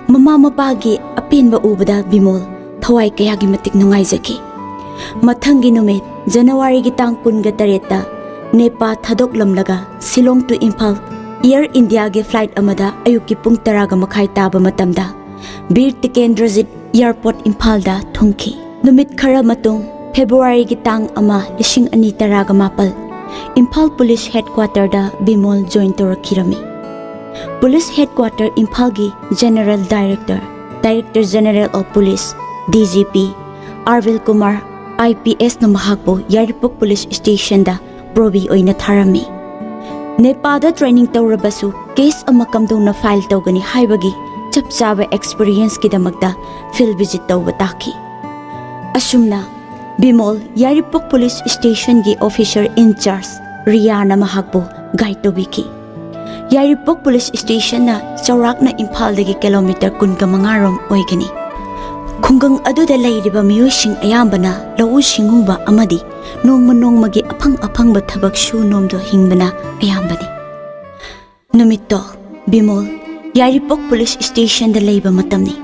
ꯃꯃꯥ ꯃꯄꯥꯒꯤ ꯑꯄꯦꯟꯕ ꯎꯕꯗ ꯕꯤꯃꯣꯜ ꯊꯋꯥꯏ ꯀꯌꯥꯒꯤ ꯃꯇꯤꯛ ꯅꯨꯡꯉꯥꯏꯖꯈꯤ꯫ ꯃꯊꯪꯒꯤ ꯅꯨꯃꯤꯠ, ꯖꯅꯋꯥꯔꯤꯒꯤ ꯇꯥꯡ ꯀꯨꯟꯒ ꯇꯔꯦꯠꯇ ꯅꯦꯄꯥ ꯊꯥꯗꯣꯛꯂꯝꯂꯒ Shillong to Imphal Air Indiaꯒꯤ flight ꯑꯃꯗ ꯑꯌꯨꯛꯀꯤ ꯄꯨꯡ ꯇꯔꯥꯒ ꯃꯈꯥꯏ ꯇꯥꯕ ꯃꯇꯝꯗ ꯕꯤꯔ ꯇꯤꯀꯦꯟꯗ꯭ꯔꯖꯤꯠ Airport ꯏꯝꯐꯥꯜꯗ ꯊꯨꯡꯈꯤ꯫ ꯅꯨꯃꯤꯠ ꯈꯔ ꯃꯇꯨꯡ, ꯐꯦꯕ꯭ꯔꯨꯋꯥꯔꯤꯒꯤ ꯇꯥꯡ ꯑꯃ, ꯂꯤꯁꯤꯡ ꯑꯅꯤ ꯇꯔꯥꯒ ꯃꯥꯄꯜ, ꯏꯝꯐꯥꯜ ꯄꯨꯂꯤꯁ ꯍꯦꯗꯀ꯭ꯋꯥꯇꯔꯗ ꯕꯤꯃꯣꯜ join ꯇꯧꯔꯛꯈꯤꯔꯝꯃꯤ꯫ ꯄꯨꯂꯤꯁ ꯍꯦꯗꯀ꯭ꯋꯥꯇꯔ ꯏꯝꯐꯥꯜꯒꯤ General Director, Director General of Police, DGP, ꯑꯥꯔꯕꯤꯜ ꯀꯨꯃꯥꯔ, IPSꯅ ꯃꯍꯥꯛꯄꯨ ꯌꯥꯏꯔꯤꯄꯣꯛ ꯄꯨꯂꯤꯁ ꯁ꯭ꯇꯦꯁꯟꯗ ꯄ꯭ꯔꯣꯕꯤ ꯑꯣꯏꯅ ꯊꯥꯔꯝꯃꯤ꯫ ꯅꯦꯄꯥꯗ training ꯇꯧꯔꯕꯁꯨ case ꯑꯃ ꯀꯝꯗꯧꯅ file ꯇꯧꯒꯅꯤ ꯍꯥꯏꯕꯒꯤ ꯆꯞ ꯆꯥꯕ experienceꯀꯤꯗꯃꯛꯇ field visit ꯇꯧꯕ ꯇꯥꯈꯤ꯫ ꯑꯁꯨꯝꯅ ꯕꯤꯃꯣꯜ ꯌꯥꯏꯔꯤꯄꯣꯛ police ꯁ꯭ꯇꯦꯁꯟꯒꯤ officer in charge Riyana ꯃꯍꯥꯛꯄꯨ guide ꯇꯧꯕꯤꯈꯤ꯫ ꯌꯥꯏꯔꯤꯄꯣꯛ ꯄꯨꯂꯤꯁ ꯁ꯭ꯇꯦꯁꯟꯅ ꯆꯥꯎꯔꯥꯛꯅ ꯏꯝꯐꯥꯜꯗꯒꯤ ꯀꯤꯂꯣꯃꯤꯇꯔ ꯀꯨꯟꯒ ꯃꯉꯥ ꯔꯣꯝ ꯑꯣꯏꯒꯅꯤ꯫ ꯈꯨꯡꯒꯪ ꯑꯗꯨꯗ ꯂꯩꯔꯤꯕ ꯃꯤꯑꯣꯏꯁꯤꯡ ꯑꯌꯥꯝꯕꯅ ꯂꯧꯎ ꯁꯤꯡꯎꯕ ꯑꯃꯗꯤ ꯅꯣꯡꯃ ꯅꯣꯡꯃꯒꯤ ꯑꯐꯪ ꯑꯐꯪꯕ ꯊꯕꯛ ꯁꯨ ꯅꯣꯝꯗꯨꯅ ꯍꯤꯡꯕꯅ ꯑꯌꯥꯝꯕꯅꯤ꯫ ꯅꯨꯃꯤꯠꯇꯣ ꯕꯤꯃꯣꯜ ꯌꯥꯏꯔꯤꯄꯣꯛ ꯄꯨꯂꯤꯁ ꯁ꯭ꯇꯦꯁꯟꯗ ꯂꯩꯕ ꯃꯇꯝꯅꯤ꯫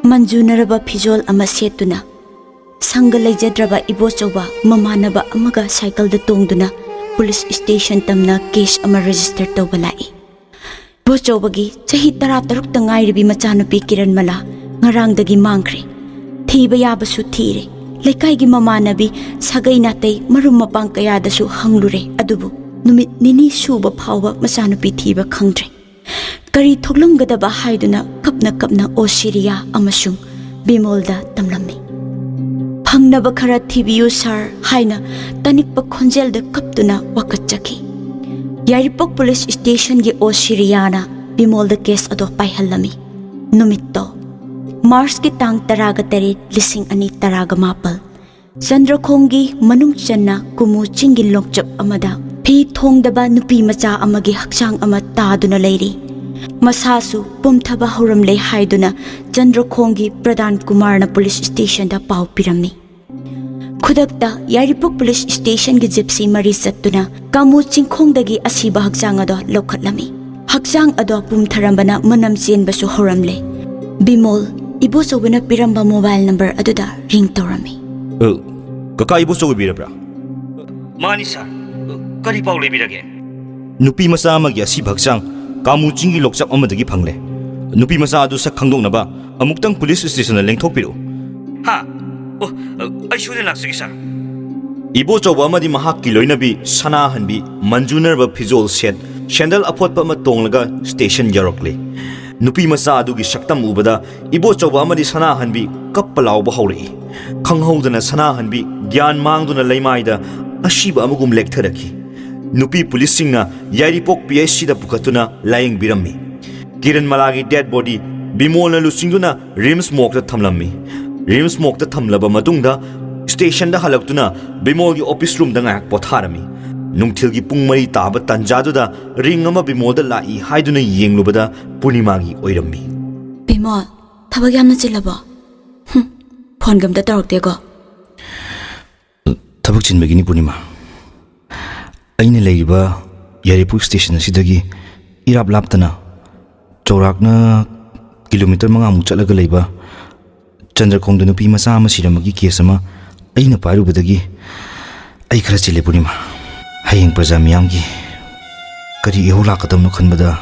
ꯃꯟꯖꯨꯅꯔꯕ ꯐꯤꯖꯣꯜ ꯑꯃ ꯁꯦꯠꯇꯨꯅ, ꯁꯪꯒ ꯂꯩꯖꯗ꯭ꯔꯕ ꯏꯕꯣꯆꯧꯕ ꯃꯃꯥꯟꯅꯕ ꯑꯃꯒ ꯁꯥꯏꯀꯜꯗ ꯇꯣꯡꯗꯨꯅ ꯄꯨꯂꯤꯁ ꯁ꯭ꯇꯦꯁꯟ ꯇꯝꯅ case ꯑꯃ register ꯇꯧꯕ ꯂꯥꯛꯏ꯫ ꯏꯕꯣꯆꯧꯕꯒꯤ ꯆꯍꯤ ꯇꯔꯥꯇꯔꯨꯛꯇ ꯉꯥꯏꯔꯤꯕꯤ ꯃꯆꯥꯅꯨꯄꯤ ꯀꯤꯔꯟꯃꯂꯥ ꯉꯔꯥꯡꯗꯒꯤ ꯃꯥꯡꯈ꯭ꯔꯦ꯫ ꯊꯤꯕ ꯌꯥꯕꯁꯨ ꯊꯤꯔꯦ꯫ ꯂꯩꯀꯥꯏꯒꯤ ꯃꯃꯥꯟꯅꯕꯤ, ꯁꯥꯒꯩ ꯅꯥꯇꯩ, ꯃꯔꯨꯞ ꯃꯄꯥꯡ ꯀꯌꯥꯗꯁꯨ ꯍꯪꯂꯨꯔꯦ, ꯑꯗꯨꯕꯨ ꯅꯨꯃꯤꯠ ꯅꯤꯅꯤ ꯁꯨꯕ ꯐꯥꯎꯕ ꯃꯆꯥꯅꯨꯄꯤ ꯊꯤꯕ ꯈꯪꯗ꯭ꯔꯦ꯫ ꯀꯔꯤ ꯊꯣꯛꯂꯝꯒꯗꯕ ꯍꯥꯏꯗꯨꯅ ꯀꯞꯅ ꯀꯞꯅ ꯑꯣꯁꯤꯔꯤꯌꯥ ꯑꯃꯁꯨꯡ ꯕꯤꯃꯣꯜꯗ ꯇꯝꯂꯝꯃꯤ꯫ "ꯐꯪꯅꯕ ꯈꯔ ꯊꯤꯕꯤꯌꯨ ꯁꯥꯔ" ꯍꯥꯏꯅ ꯇꯅꯤꯛꯄ ꯈꯣꯟꯖꯦꯜꯗ ꯀꯞꯇꯨꯅ ꯋꯥꯀꯠꯆꯈꯤ꯫ ꯌꯥꯏꯔꯤꯄꯣꯛ ꯄꯨꯂꯤꯁ ꯁ꯭ꯇꯦꯁꯟꯒꯤ ꯑꯣꯁꯤꯔꯤꯌꯥꯅ ꯕꯤꯃꯣꯜꯗ case ꯑꯗꯣ ꯄꯥꯏꯍꯜꯂꯝꯃꯤ꯫ ꯅꯨꯃꯤꯠꯇꯣ ꯃꯥꯔꯆꯀꯤ ꯇꯥꯡ ꯇꯔꯥꯒ ꯇꯔꯦꯠ, ꯂꯤꯁꯤꯡ ꯑꯅꯤ ꯇꯔꯥꯒ ꯃꯥꯄꯜ꯫ ꯆꯟꯗ꯭ꯔꯈꯣꯡꯒꯤ ꯃꯅꯨꯡ ꯆꯟꯅ ꯀꯨꯃꯨ ꯆꯤꯡꯒꯤ ꯂꯣꯡꯆꯞ ꯑꯃꯗ ꯐꯤ ꯊꯣꯡꯗꯕ ꯅꯨꯄꯤ ꯃꯆꯥ ꯑꯃꯒꯤ ꯍꯛꯆꯥꯡ ꯑꯃ ꯇꯥꯗꯨꯅ ꯂꯩꯔꯤ꯫ ꯃꯁꯥꯁꯨ ꯄꯨꯝꯊꯕ ꯍꯧꯔꯝꯂꯦ ꯍꯥꯏꯗꯨꯅ ꯆꯟꯗ꯭ꯔꯈꯣꯡꯒꯤ ꯄ꯭ꯔꯗꯥꯟ ꯀꯨꯃꯥꯔꯅ ꯄꯨꯂꯤꯁ ꯁ꯭ꯇꯦꯁꯟꯗ ꯄꯥꯎ ꯄꯤꯔꯝꯃꯤ꯫ ꯈꯨꯗꯛꯇ ꯌꯥꯏꯔꯤꯄꯣꯛ ꯄꯨꯂꯤꯁ ꯁ꯭ꯇꯦꯁꯟꯒꯤ ꯖꯤꯞꯁꯤ ꯃꯔꯤ ꯆꯠꯇꯨꯅ ꯀꯥꯃꯨ ꯆꯤꯡꯈꯣꯡꯗꯒꯤ ꯑꯁꯤꯕ ꯍꯛꯆꯥꯡ ꯑꯗꯣ ꯂꯧꯈꯠꯂꯝꯃꯤ꯫ ꯍꯛꯆꯥꯡ ꯑꯗꯣ ꯄꯨꯝꯊꯔꯝꯕꯅ ꯃꯅꯝ ꯆꯦꯟꯕꯁꯨ ꯍꯧꯔꯝꯂꯦ꯫ ꯕꯤꯃꯣꯜ, ꯏꯕꯣꯆꯧꯕꯅ ꯄꯤꯔꯝꯕ ꯃꯣꯕꯥꯏꯜ ꯅꯝꯕꯔ ꯑꯗꯨꯗ ꯔꯤꯡ ꯇꯧꯔꯝꯃꯤ꯫ ꯑ, ꯀꯀꯥ, ꯏꯕꯣꯆꯧ ꯑꯣꯏꯕꯤꯔꯕ꯭ꯔꯥ? ꯃꯥꯅꯤ ꯁꯥꯔ꯫ ꯀꯔꯤ ꯄꯥꯎ ꯂꯩꯕꯤꯔꯒꯦ? ꯅꯨꯄꯤ ꯃꯆꯥ ꯑꯃꯒꯤ ꯑꯁꯤꯕ ꯍꯛꯆꯥꯡ ꯀꯥꯃꯨ ꯆꯤꯡꯒꯤ ꯂꯣꯛꯆꯥꯛ ꯑꯃꯗꯒꯤ ꯐꯪꯂꯦ꯫ ꯅꯨꯄꯤ ꯃꯆꯥ ꯑꯗꯨ ꯁꯛ ꯈꯪꯗꯣꯛꯅꯕ ꯑꯃꯨꯛꯇꯪ ꯄꯨꯂꯤꯁ ꯁ꯭ꯇꯦꯁꯟꯗ ꯂꯦꯡꯊꯣꯛꯄꯤꯔꯛꯎ꯫ ꯍꯥ? ꯑꯣ, ꯑꯩ ꯁꯣꯏꯗꯅ ꯂꯥꯛꯆꯒꯦ ꯁꯥꯔ꯫ ꯏꯕꯣꯆꯧꯕ ꯑꯃꯗꯤ ꯃꯍꯥꯛꯀꯤ ꯂꯣꯏꯅꯕꯤ ꯁꯅꯥꯍꯟꯕꯤ ꯃꯟꯖꯨꯅꯔꯕ ꯐꯤꯖꯣꯜ ꯁꯦꯠ, ꯁꯦꯟꯗꯜ ꯑꯐꯣꯠꯄ ꯑꯃ ꯇꯣꯡꯂꯒ ꯁ꯭ꯇꯦꯁꯟ ꯌꯧꯔꯛꯂꯦ꯫ ꯅꯨꯄꯤ ꯃꯆꯥ ꯑꯗꯨꯒꯤ ꯁꯛꯇꯝ ꯎꯕꯗ ꯏꯕꯣꯆꯧꯕ ꯑꯃꯗꯤ ꯁꯅꯥꯍꯟꯕꯤ ꯀꯞꯄ ꯂꯥꯎꯕ ꯍꯧꯔꯛꯏ꯫ ꯈꯪꯍꯧꯗꯅ ꯁꯅꯥꯍꯟꯕꯤ ꯒ꯭ꯌꯥꯟ ꯃꯥꯡꯗꯨꯅ ꯂꯩꯃꯥꯏꯗ ꯑꯁꯤꯕ ꯑꯃꯒꯨꯝ ꯂꯦꯛꯊꯔꯛꯈꯤ꯫ ꯅꯨꯄꯤ ꯄꯨꯂꯤꯁꯁꯤꯡꯅ ꯌꯥꯏꯔꯤꯄꯣꯛ ꯄꯤ ꯑꯩꯆ ꯁꯤꯗ ꯄꯨꯈꯠꯇꯨꯅ ꯂꯥꯌꯦꯡꯕꯤꯔꯝꯃꯤ꯫ ꯀꯤꯔꯟ ꯃꯂꯥꯒꯤ ꯗꯦꯗ ꯕꯣꯗꯤ ꯕꯤꯃꯣꯜꯅ ꯂꯨꯆꯤꯡꯗꯨꯅ ꯔꯤꯝꯁ ꯃꯣꯔꯒꯇ ꯊꯝꯂꯝꯃꯤ꯫ ꯔꯤꯝꯁ ꯃꯣꯔꯒꯇ ꯊꯝꯂꯕ ꯃꯇꯨꯡꯗ ꯁ꯭ꯇꯦꯁꯟꯗ ꯍꯜꯂꯛꯇꯨꯅ ꯕꯤꯃꯣꯜꯒꯤ ꯑꯣꯐꯤꯁ ꯔꯨꯝꯗ ꯉꯥꯏꯍꯥꯛ ꯄꯣꯊꯥꯔꯝꯃꯤ꯫ ꯅꯨꯡꯊꯤꯜꯒꯤ ꯄꯨꯡ ꯃꯔꯤ ꯇꯥꯕ ꯇꯥꯟꯖꯥꯗꯨꯗ ꯔꯤꯡ ꯑꯃ ꯕꯤꯃꯣꯜꯗ ꯂꯥꯛꯏ ꯍꯥꯏꯗꯨꯅ ꯌꯦꯡꯂꯨꯕꯗ ꯄꯨꯔꯅꯤꯃꯥꯒꯤ ꯑꯣꯏꯔꯝꯃꯤ꯫ ꯕꯤꯃꯣꯜ, ꯊꯕꯛ ꯌꯥꯝꯅ ꯆꯤꯜꯂꯕꯣ? ꯍꯨꯝ, ꯐꯣꯟꯒ ꯑꯝꯇ ꯇꯧꯔꯛꯇꯦꯀꯣ? ꯊꯕꯛ ꯆꯤꯟꯕꯒꯤꯅꯤ ꯄꯨꯔꯅꯤꯃꯥ꯫ ꯑꯩꯅ ꯂꯩꯔꯤꯕ ꯌꯥꯏꯔꯤꯄꯣꯛ ꯁ꯭ꯇꯦꯁꯟ ꯑꯁꯤꯗꯒꯤ ꯏꯔꯥꯞ ꯂꯥꯞꯇꯅ ꯆꯥꯎꯔꯥꯛꯅ ꯀꯤꯂꯣꯃꯤꯇꯔ ꯃꯉꯥꯃꯨꯛ ꯆꯠꯂꯒ ꯂꯩꯕ ꯆꯟꯗ꯭ꯔꯈꯣꯡꯗ ꯅꯨꯄꯤ ꯃꯆꯥ ꯑꯃ ꯁꯤꯔꯝꯕꯒꯤ ꯀꯦꯁ ꯑꯃ ꯑꯩꯅ ꯄꯥꯏꯔꯨꯕꯗꯒꯤ ꯑꯩ ꯈꯔ ꯆꯤꯜꯂꯦ ꯄꯨꯔꯅꯤꯃꯥ꯫ ꯍꯌꯦꯡ ꯄ꯭ꯔꯖꯥ ꯃꯤꯌꯥꯝꯒꯤ ꯀꯔꯤ ꯏꯍꯧ ꯂꯥꯛꯀꯗꯕꯅꯣ ꯈꯟꯕꯗ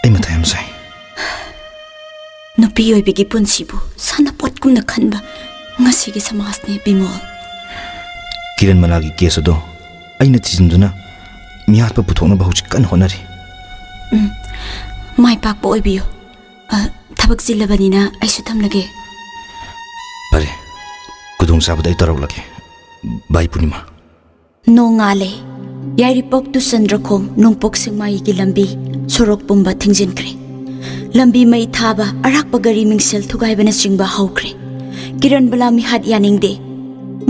ꯑꯩ ꯃꯊꯥ ꯌꯥꯝ ꯁꯥꯏ꯫ ꯅꯨꯄꯤ ꯑꯣꯏꯕꯤꯒꯤ ꯄꯨꯟꯁꯤꯕꯨ ꯁꯥꯟꯅꯄꯣꯠꯀꯨꯝꯅ ꯈꯟꯕ ꯉꯁꯤꯒꯤ ꯁꯃꯥꯖꯅꯦ ꯕꯤꯃꯣꯜ꯫ ꯀꯤꯔꯟ ꯃꯂꯥꯒꯤ ꯀꯦꯁ ꯑꯗꯣ ꯑꯩꯅ ꯊꯤꯖꯤꯟꯗꯨꯅ ꯃꯤꯍꯥꯠꯄ ꯄꯨꯊꯣꯛꯅꯕ ꯍꯧꯖꯤꯛ ꯀꯟꯅ ꯍꯣꯠꯅꯔꯤ꯫ ꯎꯝ, ꯃꯥꯏ ꯄꯥꯛꯄ ꯑꯣꯏꯕꯤꯌꯨ꯫ ꯑ, ꯊꯕꯛ ꯆꯤꯜꯂꯕꯅꯤꯅ ꯑꯩꯁꯨ ꯊꯝꯂꯒꯦ꯫ ꯐꯔꯦ, ꯈꯨꯗꯣꯡꯆꯥꯕꯗ ꯑꯩ ꯇꯧꯔꯛꯂꯒꯦ꯫ ꯕꯥꯏ ꯄꯨꯔꯅꯤꯃꯥ꯫ ꯅꯣꯡꯉꯥꯜꯂꯦ꯫ ꯌꯥꯏꯔꯤꯄꯣꯛ ꯇꯨ ꯆꯟꯗ꯭ꯔꯈꯣꯡ ꯅꯣꯡꯄꯣꯛ ꯁꯦꯛꯃꯥꯏꯒꯤ ꯂꯝꯕꯤ ꯁꯣꯔꯣꯛ ꯄꯨꯝꯕ ꯊꯤꯡꯖꯤꯟꯈ꯭ꯔꯦ꯫ ꯂꯝꯕꯤ ꯃꯩ ꯊꯥꯕ, ꯑꯔꯥꯛꯄ ꯒꯥꯔꯤ ꯃꯤꯡꯁꯦꯜ ꯊꯨꯒꯥꯏꯕꯅꯆꯤꯡꯕ ꯍꯧꯈ꯭ꯔꯦ꯫ ꯀꯤꯔꯟꯕꯂꯥ ꯃꯤꯍꯥꯠ ꯌꯥꯅꯤꯡꯗꯦ꯫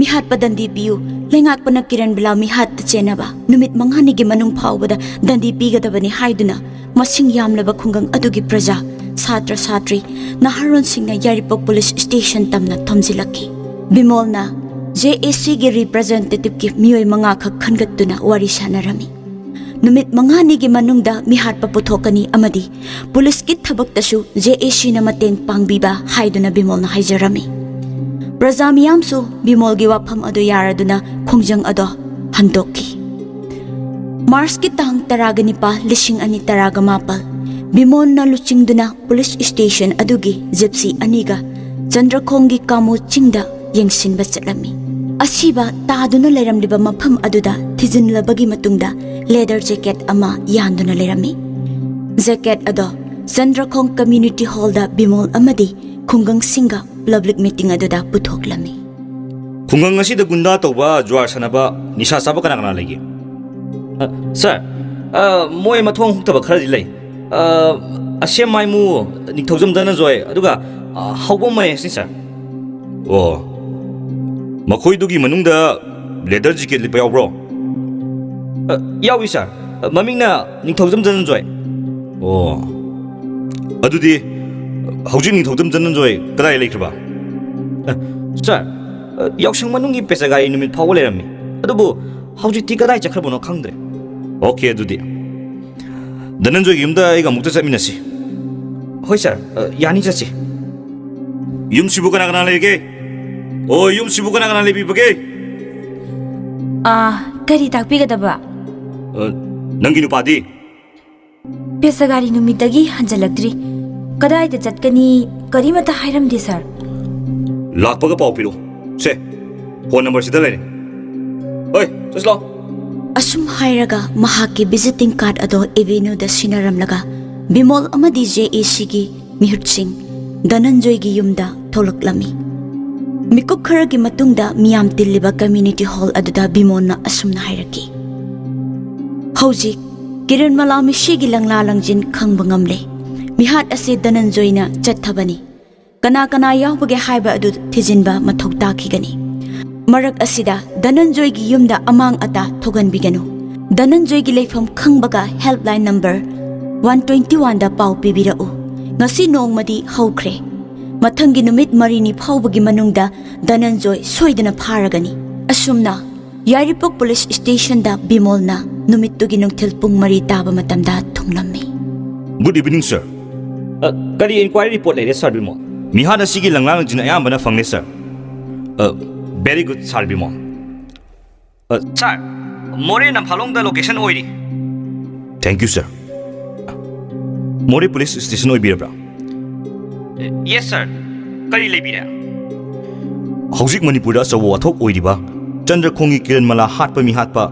ꯃꯤꯍꯥꯠꯄ ꯗꯟꯗꯤ ꯄꯤꯌꯨ꯫ ꯂꯩꯉꯥꯛꯄꯅ ꯀꯤꯔꯟꯕꯂꯥ ꯃꯤꯍꯥꯠꯇ ꯆꯦꯟꯅꯕ ꯅꯨꯃꯤꯠ ꯃꯉꯥꯅꯤꯒꯤ ꯃꯅꯨꯡ ꯐꯥꯎꯕꯗ ꯗꯟꯗꯤ ꯄꯤꯒꯗꯕꯅꯤ ꯍꯥꯏꯗꯨꯅ ꯃꯁꯤꯡ ꯌꯥꯝꯂꯕ ꯈꯨꯡꯒꯪ ꯑꯗꯨꯒꯤ ꯄ꯭ꯔꯖꯥ, ꯁꯥꯇ꯭ꯔ ꯁꯥꯇ꯭ꯔꯤ, ꯅꯍꯥꯔꯣꯟꯁꯤꯡꯅ ꯌꯥꯏꯔꯤꯄꯣꯛ ꯄꯨꯂꯤꯁ ꯁ꯭ꯇꯦꯁꯟ ꯇꯝꯅ ꯊꯣꯝꯖꯤꯜꯂꯛꯈꯤ꯫ ꯕꯤꯃꯣꯜꯅ ꯖꯦ ꯑꯦ ꯁꯤꯒꯤ ꯔꯤꯄ꯭ꯔꯖꯦꯟꯇꯦꯇꯤꯚꯀꯤ ꯃꯤꯑꯣꯏ ꯃꯉꯥꯈꯛ ꯈꯟꯒꯠꯇꯨꯅ ꯋꯥꯔꯤ ꯁꯥꯟꯅꯔꯝꯃꯤ꯫ ꯅꯨꯃꯤꯠ ꯃꯉꯥꯅꯤꯒꯤ ꯃꯅꯨꯡꯗ ꯃꯤꯍꯥꯠꯄ ꯄꯨꯊꯣꯛꯀꯅꯤ ꯑꯃꯗꯤ ꯄꯨꯂꯤꯁꯀꯤ ꯊꯕꯛꯇꯁꯨ ꯖꯦ ꯑꯦ ꯁꯤꯅ ꯃꯇꯦꯡ ꯄꯥꯡꯕꯤꯕ ꯍꯥꯏꯗꯨꯅ ꯕꯤꯃꯣꯜꯅ ꯍꯥꯏꯖꯔꯝꯃꯤ꯫ ꯄ꯭ꯔꯖꯥ ꯃꯤꯌꯥꯝꯁꯨ ꯕꯤꯃꯣꯜꯒꯤ ꯋꯥꯐꯝ ꯑꯗꯨ ꯌꯥꯔꯗꯨꯅ ꯈꯣꯡꯖꯪ ꯑꯗꯣ ꯍꯟꯗꯣꯛꯈꯤ꯫ ꯃꯥꯔꯆꯀꯤ ꯇꯥꯡ ꯇꯔꯥꯒ ꯅꯤꯄꯥꯜ, ꯂꯤꯁꯤꯡ ꯑꯅꯤ ꯇꯔꯥꯒ ꯃꯥꯄꯜ, ꯕꯤꯃꯣꯜꯅ ꯂꯨꯆꯤꯡꯗꯨꯅ ꯄꯨꯂꯤꯁ ꯁ꯭ꯇꯦꯁꯟ ꯑꯗꯨꯒꯤ ꯖꯤꯞꯁꯤ ꯑꯅꯤꯒ ꯆꯟꯗ꯭ꯔꯈꯣꯡꯒꯤ ꯀꯥꯃꯨ ꯆꯤꯡꯗ ꯌꯦꯡꯁꯤꯟꯕ ꯆꯠꯂꯝꯃꯤ꯫ ꯑꯁꯤꯕ ꯇꯥꯗꯨꯅ ꯂꯩꯔꯝꯂꯤꯕ ꯃꯐꯝ ꯑꯗꯨꯗ ꯊꯤꯖꯤꯟꯂꯕꯒꯤ ꯃꯇꯨꯡꯗ ꯂꯦꯗꯔ ꯖꯦꯀꯦꯠ ꯑꯃ ꯌꯥꯟꯗꯨꯅ ꯂꯩꯔꯝꯃꯤ꯫ ꯖꯦꯀꯦꯠ ꯑꯗꯣ ꯆꯟꯗ꯭ꯔꯈꯣꯡ ꯀꯝꯃ꯭ꯌꯨꯅꯤꯇꯤ ꯍꯣꯜꯗ ꯕꯤꯃꯣꯜ ꯑꯃꯗꯤ ꯈꯨꯡꯒꯪꯁꯤꯡꯒ ꯄꯕ꯭ꯂꯤꯛ ꯃꯤꯇꯤꯡ ꯑꯗꯨꯗ ꯄꯨꯊꯣꯛꯂꯝꯃꯤ꯫ ꯈꯨꯡꯒꯪ ꯑꯁꯤꯗ ꯒꯨꯟꯗꯥ ꯇꯧꯕ, ꯖꯨꯋꯥꯔ ꯁꯥꯟꯅꯕ, ꯅꯤꯁꯥ ꯆꯥꯕ ꯀꯅꯥ ꯀꯅꯥ ꯂꯩꯒꯦ? ꯑ, ꯁꯥꯔ, ꯑ, ꯃꯣꯏ ꯃꯊꯣꯡ ꯍꯨꯛꯇꯕ ꯈꯔꯗꯤ ꯂꯩ꯫ ꯑ, ꯑꯁꯦꯝ ꯃꯥꯏꯃꯨ, ꯅꯤꯡꯊꯧꯖꯝ ꯙꯅꯟꯖꯣꯏ, ꯑꯗꯨꯒ, ꯑ, ꯍꯥꯎꯕꯝ ꯃꯍꯦꯁꯅꯤ, ꯁꯥꯔ꯫ ꯑꯣ, ꯃꯈꯣꯏꯗꯨꯒꯤ ꯃꯅꯨꯡꯗ ꯂꯦꯗꯔ ꯖꯤꯀꯦꯠ ꯂꯤꯠꯄ ꯌꯥꯎꯕ꯭ꯔꯣ? ꯑ, ꯌꯥꯎꯏ, ꯁꯥꯔ꯫ ꯑ, ꯃꯃꯤꯡꯅ ꯅꯤꯡꯊꯧꯖꯝ ꯙꯅꯟꯖꯣꯏ꯫ ꯑꯣ, ꯑꯗꯨꯗꯤ ꯍꯧꯖꯤꯛ ꯅꯤꯡꯊꯧꯖꯝ ꯙꯅꯟꯖꯣꯏ ꯀꯗꯥꯏ ꯂꯩꯈ꯭ꯔꯕ? ꯑ, ꯁꯥꯔ, ꯑ, ꯌꯥꯎꯁꯪ ꯃꯅꯨꯡꯒꯤ ꯄꯦꯆꯒꯥꯔꯤ ꯅꯨꯃꯤꯠ ꯐꯥꯎꯕ ꯂꯩꯔꯝꯃꯤ꯫ ꯑꯗꯨꯕꯨ ꯍꯧꯖꯤꯛꯇꯤ ꯀꯗꯥꯏ ꯆꯠꯈ꯭ꯔꯕꯅꯣ ꯈꯪꯗ꯭ꯔꯦ꯫ ꯑꯣꯀꯦ, ꯑꯗꯨꯗꯤ ꯙꯅꯟꯖꯣꯏꯒꯤ ꯌꯨꯝꯗ ꯑꯩꯒ ꯑꯃꯨꯛꯇ ꯆꯠꯃꯤꯟꯅꯁꯤ꯫ ꯍꯣꯏ, ꯁꯥꯔ, ꯑ, ꯌꯥꯅꯤ, ꯆꯠꯁꯤ꯫ ꯌꯨꯝꯁꯤꯕꯨ ꯀꯅꯥ ꯀꯅꯥ ꯂꯩꯒꯦ? ꯑꯣ, ꯌꯨꯝꯁꯤꯕꯨ ꯀꯅꯥ ꯀꯅꯥ ꯂꯩꯕꯤꯕꯒꯦ? ꯑꯥ, ꯀꯔꯤ ꯇꯥꯛꯄꯤꯒꯗꯕ? ꯑ, ꯅꯪꯒꯤ ꯅꯨꯄꯥꯗꯤ? ꯄꯦꯁꯥꯒꯥꯔꯤ ꯅꯨꯃꯤꯠꯇꯒꯤ ꯍꯟꯖꯜꯂꯛꯇ꯭ꯔꯤ꯫ ꯀꯗꯥꯏꯗ ꯆꯠꯀꯅꯤ, ꯀꯔꯤꯃꯠꯇ ꯍꯥꯏꯔꯝꯗꯦ, ꯁꯥꯔ꯫ ꯂꯥꯛꯄꯒ ꯄꯥꯎ ꯄꯤꯔꯛꯎ꯫ ꯁꯦ, ꯐꯣꯟ ꯅꯝꯕꯔꯁꯤꯗ ꯂꯩꯔꯦ꯫ ꯍꯣꯏ, ꯆꯠꯁꯤ ꯂꯥꯛꯑꯣ꯫ ꯑꯁꯨꯝ ꯍꯥꯏꯔꯒ ꯃꯍꯥꯛꯀꯤ ꯚꯤꯖꯤꯇꯤꯡ ꯀꯥꯔꯗ ꯑꯗꯣ ꯑꯦꯚꯦꯅ꯭ꯌꯨꯗ ꯁꯤꯟꯅꯔꯝꯂꯒ ꯕꯤꯃꯣꯜ ꯑꯃꯗꯤ ꯖꯦ ꯑꯦ ꯁꯤꯒꯤ ꯃꯤꯍꯨꯠꯁꯤꯡ ꯙꯅꯟꯖꯣꯏꯒꯤ ꯌꯨꯝꯗ ꯊꯣꯛꯂꯛꯂꯝꯃꯤ꯫ ꯃꯤꯀꯨꯞ ꯈꯔꯒꯤ ꯃꯇꯨꯡꯗ ꯃꯤꯌꯥꯝ ꯇꯤꯜꯂꯤꯕ ꯀꯝꯃ꯭ꯌꯨꯅꯤꯇꯤ ꯍꯣꯜ ꯑꯗꯨꯗ ꯕꯤꯃꯣꯜꯅ ꯑꯁꯨꯝꯅ ꯍꯥꯏꯔꯛꯈꯤ, "ꯍꯧꯖꯤꯛ ꯀꯤꯔꯟꯃꯂꯥ ꯃꯤꯁꯤꯒꯤ ꯂꯪꯂꯥ ꯂꯪꯖꯤꯟ ꯈꯪꯕ ꯉꯝꯂꯦ꯫ ꯃꯤꯍꯥꯠ ꯑꯁꯤ ꯙꯅꯟꯖꯣꯏꯅ ꯆꯠꯊꯕꯅꯤ꯫ ꯀꯅꯥ ꯀꯅꯥ ꯌꯥꯎꯕꯒꯦ ꯍꯥꯏꯕ ꯑꯗꯨ ꯊꯤꯖꯤꯟꯕ ꯃꯊꯧ ꯇꯥꯈꯤꯒꯅꯤ꯫ ꯃꯔꯛ ꯑꯁꯤꯗ ꯙꯅꯟꯖꯣꯏꯒꯤ ꯌꯨꯝꯗ ꯑꯃꯥꯡ ꯑꯇꯥ ꯊꯣꯛꯍꯟꯕꯤꯒꯅꯨ꯫ ꯙꯅꯟꯖꯣꯏꯒꯤ ꯂꯩꯐꯝ ꯈꯪꯕꯒ ꯍꯦꯜꯞꯂꯥꯏꯟ ꯅꯝꯕꯔ ꯋꯥꯟ ꯇ꯭ꯋꯦꯟꯇꯤ ꯋꯥꯟꯗ ꯄꯥꯎ ꯄꯤꯕꯤꯔꯛꯎ꯫ ꯉꯁꯤ ꯅꯣꯡꯃꯗꯤ ꯍꯧꯈ꯭ꯔꯦ꯫ ꯃꯊꯪꯒꯤ ꯅꯨꯃꯤꯠ ꯃꯔꯤꯅꯤ ꯐꯥꯎꯕꯒꯤ ꯃꯅꯨꯡꯗ ꯙꯅꯟꯖꯣꯏ ꯁꯣꯏꯗꯅ ꯐꯥꯔꯒꯅꯤ꯫ ꯑꯁꯨꯝꯅ ꯌꯥꯏꯔꯤꯄꯣꯛ ꯄꯨꯂꯤꯁ ꯁ꯭ꯇꯦꯁꯟꯗ ꯕꯤꯃꯣꯜꯅ ꯅꯨꯃꯤꯠꯇꯨꯒꯤ ꯅꯨꯡꯊꯤꯜ ꯄꯨꯡ ꯃꯔꯤ ꯇꯥꯕ ꯃꯇꯝꯗ ꯊꯨꯡꯂꯝꯃꯤ꯫ Good evening, sir. ꯑ, ꯀꯔꯤ ꯏꯟꯀ꯭ꯋꯥꯏꯔꯤ ꯔꯤꯄꯣꯔꯠ ꯂꯩꯔꯦ, ꯁꯥꯔ ꯕꯤꯃꯣꯜ? ꯃꯤꯍꯥꯠ ꯑꯁꯤꯒꯤ ꯂꯪꯂꯥ ꯂꯪꯖꯤꯟ ꯑꯌꯥꯝꯕꯅ ꯐꯪꯂꯦ, ꯁꯥꯔ꯫ ꯑ, very good, ꯁꯥꯔ ꯕꯤꯃꯣꯜ꯫ ꯑ, ꯁꯥꯔ, ꯃꯣꯔꯦ ꯅꯝꯐꯥꯂꯣꯡꯗ ꯂꯣꯀꯦꯁꯟ ꯑꯣꯏꯔꯤ꯫ Thank you, sir. ꯃꯣꯔꯦ ꯄꯨꯂꯤꯁ ꯁ꯭ꯇꯦꯁꯟ ꯑꯣꯏꯕꯤꯔꯕ꯭ꯔꯥ? ꯌꯦꯁ, ꯁꯥꯔ꯫ ꯀꯔꯤ ꯂꯩꯕꯤꯔꯦ? ꯍꯧꯖꯤꯛ ꯃꯅꯤꯄꯨꯔꯗ ꯑꯆꯧꯕ ꯋꯥꯊꯣꯛ ꯑꯣꯏꯔꯤꯕ ꯆꯟꯗ꯭ꯔꯈꯣꯡꯒꯤ ꯀꯤꯔꯟ ꯃꯂꯥ ꯍꯥꯠꯄ ꯃꯤꯍꯥꯠꯄ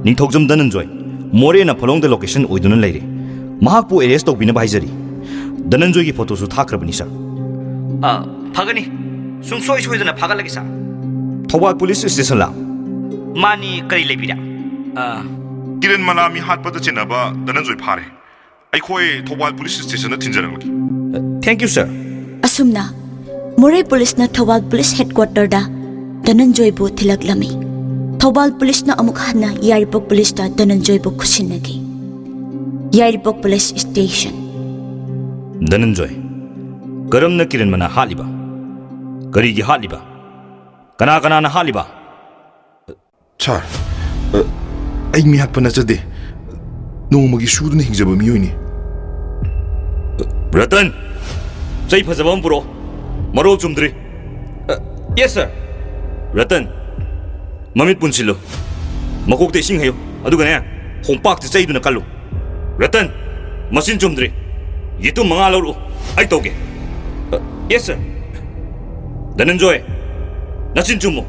ꯅꯤꯡꯊꯧꯖꯝ ꯙꯅꯟꯖꯣꯏ ꯃꯣꯔꯦ ꯅꯝꯐꯥꯂꯣꯡꯗ ꯂꯣꯀꯦꯁꯟ ꯑꯣꯏꯗꯨꯅ ꯂꯩꯔꯦ꯫ ꯃꯍꯥꯛꯄꯨ ꯑꯦꯔꯦꯁ ꯇꯧꯕꯤꯅꯕ ꯍꯥꯏꯖꯔꯤ꯫ ꯙꯅꯟꯖꯣꯏꯒꯤ ꯐꯣꯇꯣꯁꯨ ꯊꯥꯈ꯭ꯔꯕꯅꯤ, ꯁꯥꯔ꯫ ꯑ, ꯐꯒꯅꯤ꯫ ꯁꯨꯡꯁꯣꯏ ꯁꯣꯏꯗꯅ ꯐꯥꯒꯠꯂꯒꯦ, ꯁꯥꯔ꯫ ꯊꯧꯕꯥꯜ ꯄꯨꯂꯤꯁ ꯁ꯭ꯇꯦꯁꯟꯂꯥ? ꯃꯥꯅꯤ, ꯀꯔꯤ ꯂꯩꯕꯤꯔꯦ? ꯑ, ꯀꯤꯔꯟ ꯃꯂꯥ ꯃꯤꯍꯥꯠꯄꯗ ꯆꯤꯟꯅꯕ ꯙꯅꯟꯖꯣꯏ ꯐꯥꯔꯦ꯫ ꯑꯩꯈꯣꯏ ꯊꯧꯕꯥꯜ ꯄꯨꯂꯤꯁ ꯁ꯭ꯇꯦꯁꯟꯗ ꯊꯤꯟꯖꯔꯛꯂꯒꯦ꯫ Thank you, sir. ꯑꯁꯨꯝꯅ ꯃꯣꯔꯦ ꯄꯨꯂꯤꯁꯅ ꯊꯧꯕꯥꯜ ꯄꯨꯂꯤꯁ ꯍꯦꯗꯀ꯭ꯋꯥꯇꯔꯗ ꯙꯅꯟꯖꯣꯏꯕꯨ ꯊꯤꯜꯂꯛꯂꯝꯃꯤ꯫ ꯊꯧꯕꯥꯜ ꯄꯨꯂꯤꯁꯅ ꯑꯃꯨꯛ ꯍꯟꯅ ꯌꯥꯏꯔꯤꯄꯣꯛ ꯄꯨꯂꯤꯁꯇ ꯙꯅꯟꯖꯣꯏꯕꯨ ꯈꯨꯠꯁꯤꯟꯅꯈꯤ꯫ ꯌꯥꯏꯔꯤꯄꯣꯛ ꯄꯨꯂꯤꯁ ꯁ꯭ꯇꯦꯁꯟ꯫ ꯙꯅꯟꯖꯣꯏ, ꯀꯔꯝꯅ ꯀꯤꯔꯟ ꯃꯅꯥ ꯍꯥꯠꯂꯤꯕ? ꯀꯔꯤꯒꯤ ꯍꯥꯠꯂꯤꯕ? ꯀꯅꯥ ꯀꯅꯥꯅ ꯍꯥꯠꯂꯤꯕ? ꯁꯥꯔ, ꯑ, ꯑꯩ ꯃꯤꯍꯥꯠꯄ ꯅꯠꯆꯗꯦ꯫ ꯅꯣꯡꯃꯒꯤ ꯁꯨꯗꯨꯅ ꯍꯤꯡꯖꯕ ꯃꯤꯑꯣꯏꯅꯤ꯫ ꯔꯇꯟ, ꯆꯩ ꯐꯖꯕ ꯑꯃ ꯄꯨꯔꯛꯑꯣ꯫ ꯃꯔꯣꯜ ꯆꯨꯝꯗ꯭ꯔꯤ꯫ ꯌꯦꯁ, ꯁꯥꯔ꯫ ꯔꯇꯟ, ꯃꯃꯤꯠ ꯄꯨꯟꯁꯤꯜꯂꯨ꯫ ꯃꯀꯣꯛꯇ ꯏꯁꯤꯡ ꯍꯩꯌꯨ꯫ ꯑꯗꯨꯒꯅꯦ, ꯈꯣꯡꯄꯥꯛꯇ ꯆꯩꯗꯨꯅ ꯀꯜꯂꯨ꯫ ꯔꯇꯟ, ꯃꯆꯤꯟ ꯆꯨꯝꯗ꯭ꯔꯤ꯫ ꯌꯦꯇꯨꯝ ꯃꯉꯥ ꯂꯧꯔꯛꯎ꯫ ꯑꯩ ꯇꯧꯒꯦ꯫ ꯌꯦꯁ, ꯁꯥꯔ꯫ ꯙꯅꯟꯖꯣꯏ, ꯅꯆꯤꯟ ꯆꯨꯝꯃꯨ꯫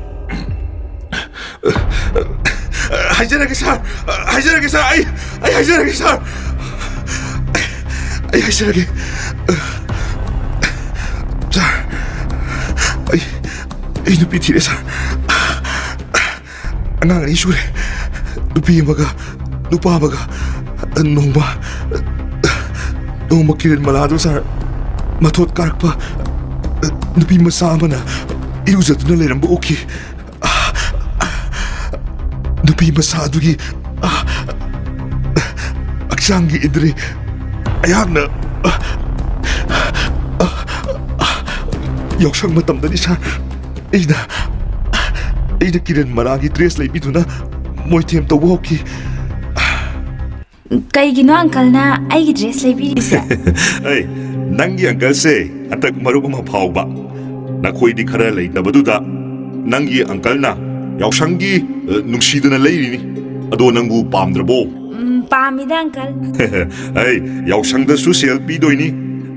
ꯍꯥꯏꯖꯔꯒꯦ ꯁꯥꯔ, ꯍꯥꯏꯖꯔꯒꯦ ꯁꯥꯔ, ꯑꯩ ꯑꯩ ꯍꯥꯏꯖꯔꯒꯦ ꯁꯥꯔ꯫ ꯑꯩ ꯍꯥꯏꯖꯔꯒꯦ꯫ ꯁꯥꯔ, ꯑꯩ ꯑꯩ ꯅꯨꯄꯤ ꯊꯤꯔꯦ ꯁꯥꯔ꯫ ꯑꯉꯥꯡ ꯑꯅꯤ ꯁꯨꯔꯦ꯫ ꯅꯨꯄꯤ ꯑꯃꯒ ꯅꯨꯄꯥ ꯑꯃꯒ꯫ ꯅꯣꯡꯃ ꯅꯣꯡꯃ ꯀꯤꯔꯟ ꯃꯂꯥꯗꯣ ꯁꯥꯔ, ꯃꯊꯣꯠ ꯀꯥꯔꯛꯄ ꯅꯨꯄꯤ ꯃꯆꯥ ꯑꯃꯅ ꯏꯔꯨꯖꯗꯨꯅ ꯂꯩꯔꯝꯕ ꯎꯈꯤ꯫ ꯅꯨꯄꯤ ꯃꯆꯥ ꯑꯗꯨꯒꯤ ꯍꯛꯆꯥꯡꯒꯤ ꯏꯟꯗ꯭ꯔꯤ ꯑꯩꯍꯥꯛꯅ ꯌꯥꯎꯁꯪ ꯃꯇꯝꯗꯅꯤ, ꯁꯥꯔ꯫ ꯑꯩꯅ, ꯑꯩꯅ ꯀꯤꯔꯟ ꯃꯔꯥꯒꯤ ꯗ꯭ꯔꯦꯁ ꯂꯩꯕꯤꯗꯨꯅ ꯃꯣꯏꯊꯦꯝ ꯇꯧꯕ ꯍꯧꯈꯤ꯫ ꯀꯩꯒꯤꯅꯣ ꯑꯪꯀꯜꯅ ꯑꯩꯒꯤ ꯗ꯭ꯔꯦꯁ ꯂꯩꯕꯤꯔꯤꯁꯦ? ꯑꯩ, ꯅꯪꯒꯤ ꯑꯪꯀꯜꯁꯦ ꯍꯟꯗꯛ ꯃꯔꯨꯞ ꯑꯃ ꯐꯥꯎꯕ꯫ ꯅꯈꯣꯏꯗꯤ ꯈꯔ ꯂꯩꯇꯕꯗꯨꯗ ꯅꯪꯒꯤ ꯑꯪꯀꯜꯅ ꯌꯥꯎꯁꯪꯒꯤ, ꯑ, ꯅꯨꯡꯁꯤꯗꯅ ꯂꯩꯔꯤꯅꯤ꯫ ꯑꯗꯣ ꯅꯪꯕꯨ ꯄꯥꯝꯗ꯭ꯔꯕꯣ? ꯎꯝ, ꯄꯥꯝꯃꯤꯗ, ꯑꯪꯀꯜ꯫ ꯑꯩ, ꯌꯥꯎꯁꯪꯗꯁꯨ ꯁꯦꯜ ꯄꯤꯗꯣꯏꯅꯤ꯫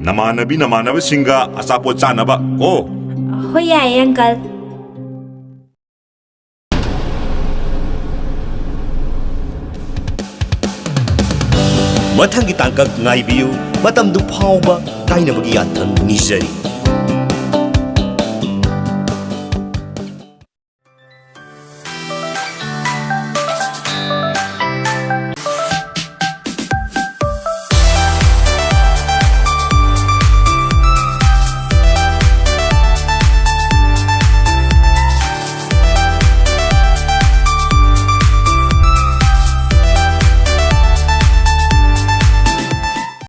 ꯅꯃꯥꯟꯅꯕꯤ ꯅꯃꯥꯟꯅꯕꯁꯤꯡꯒ ꯑꯆꯥꯄꯣꯠ ꯆꯥꯅꯕ ꯀꯣ꯫ ꯍꯣꯏ, ꯌꯥꯏꯌꯦ, ꯑꯪꯀꯜ꯫ ꯃꯊꯪꯒꯤ ꯇꯥꯡꯀꯛ ꯉꯥꯏꯕꯤꯌꯨ꯫ ꯃꯇꯝꯗꯨ ꯐꯥꯎꯕ ꯀꯥꯏꯅꯕꯒꯤ ꯌꯥꯊꯪ ꯅꯤꯖꯔꯤ꯫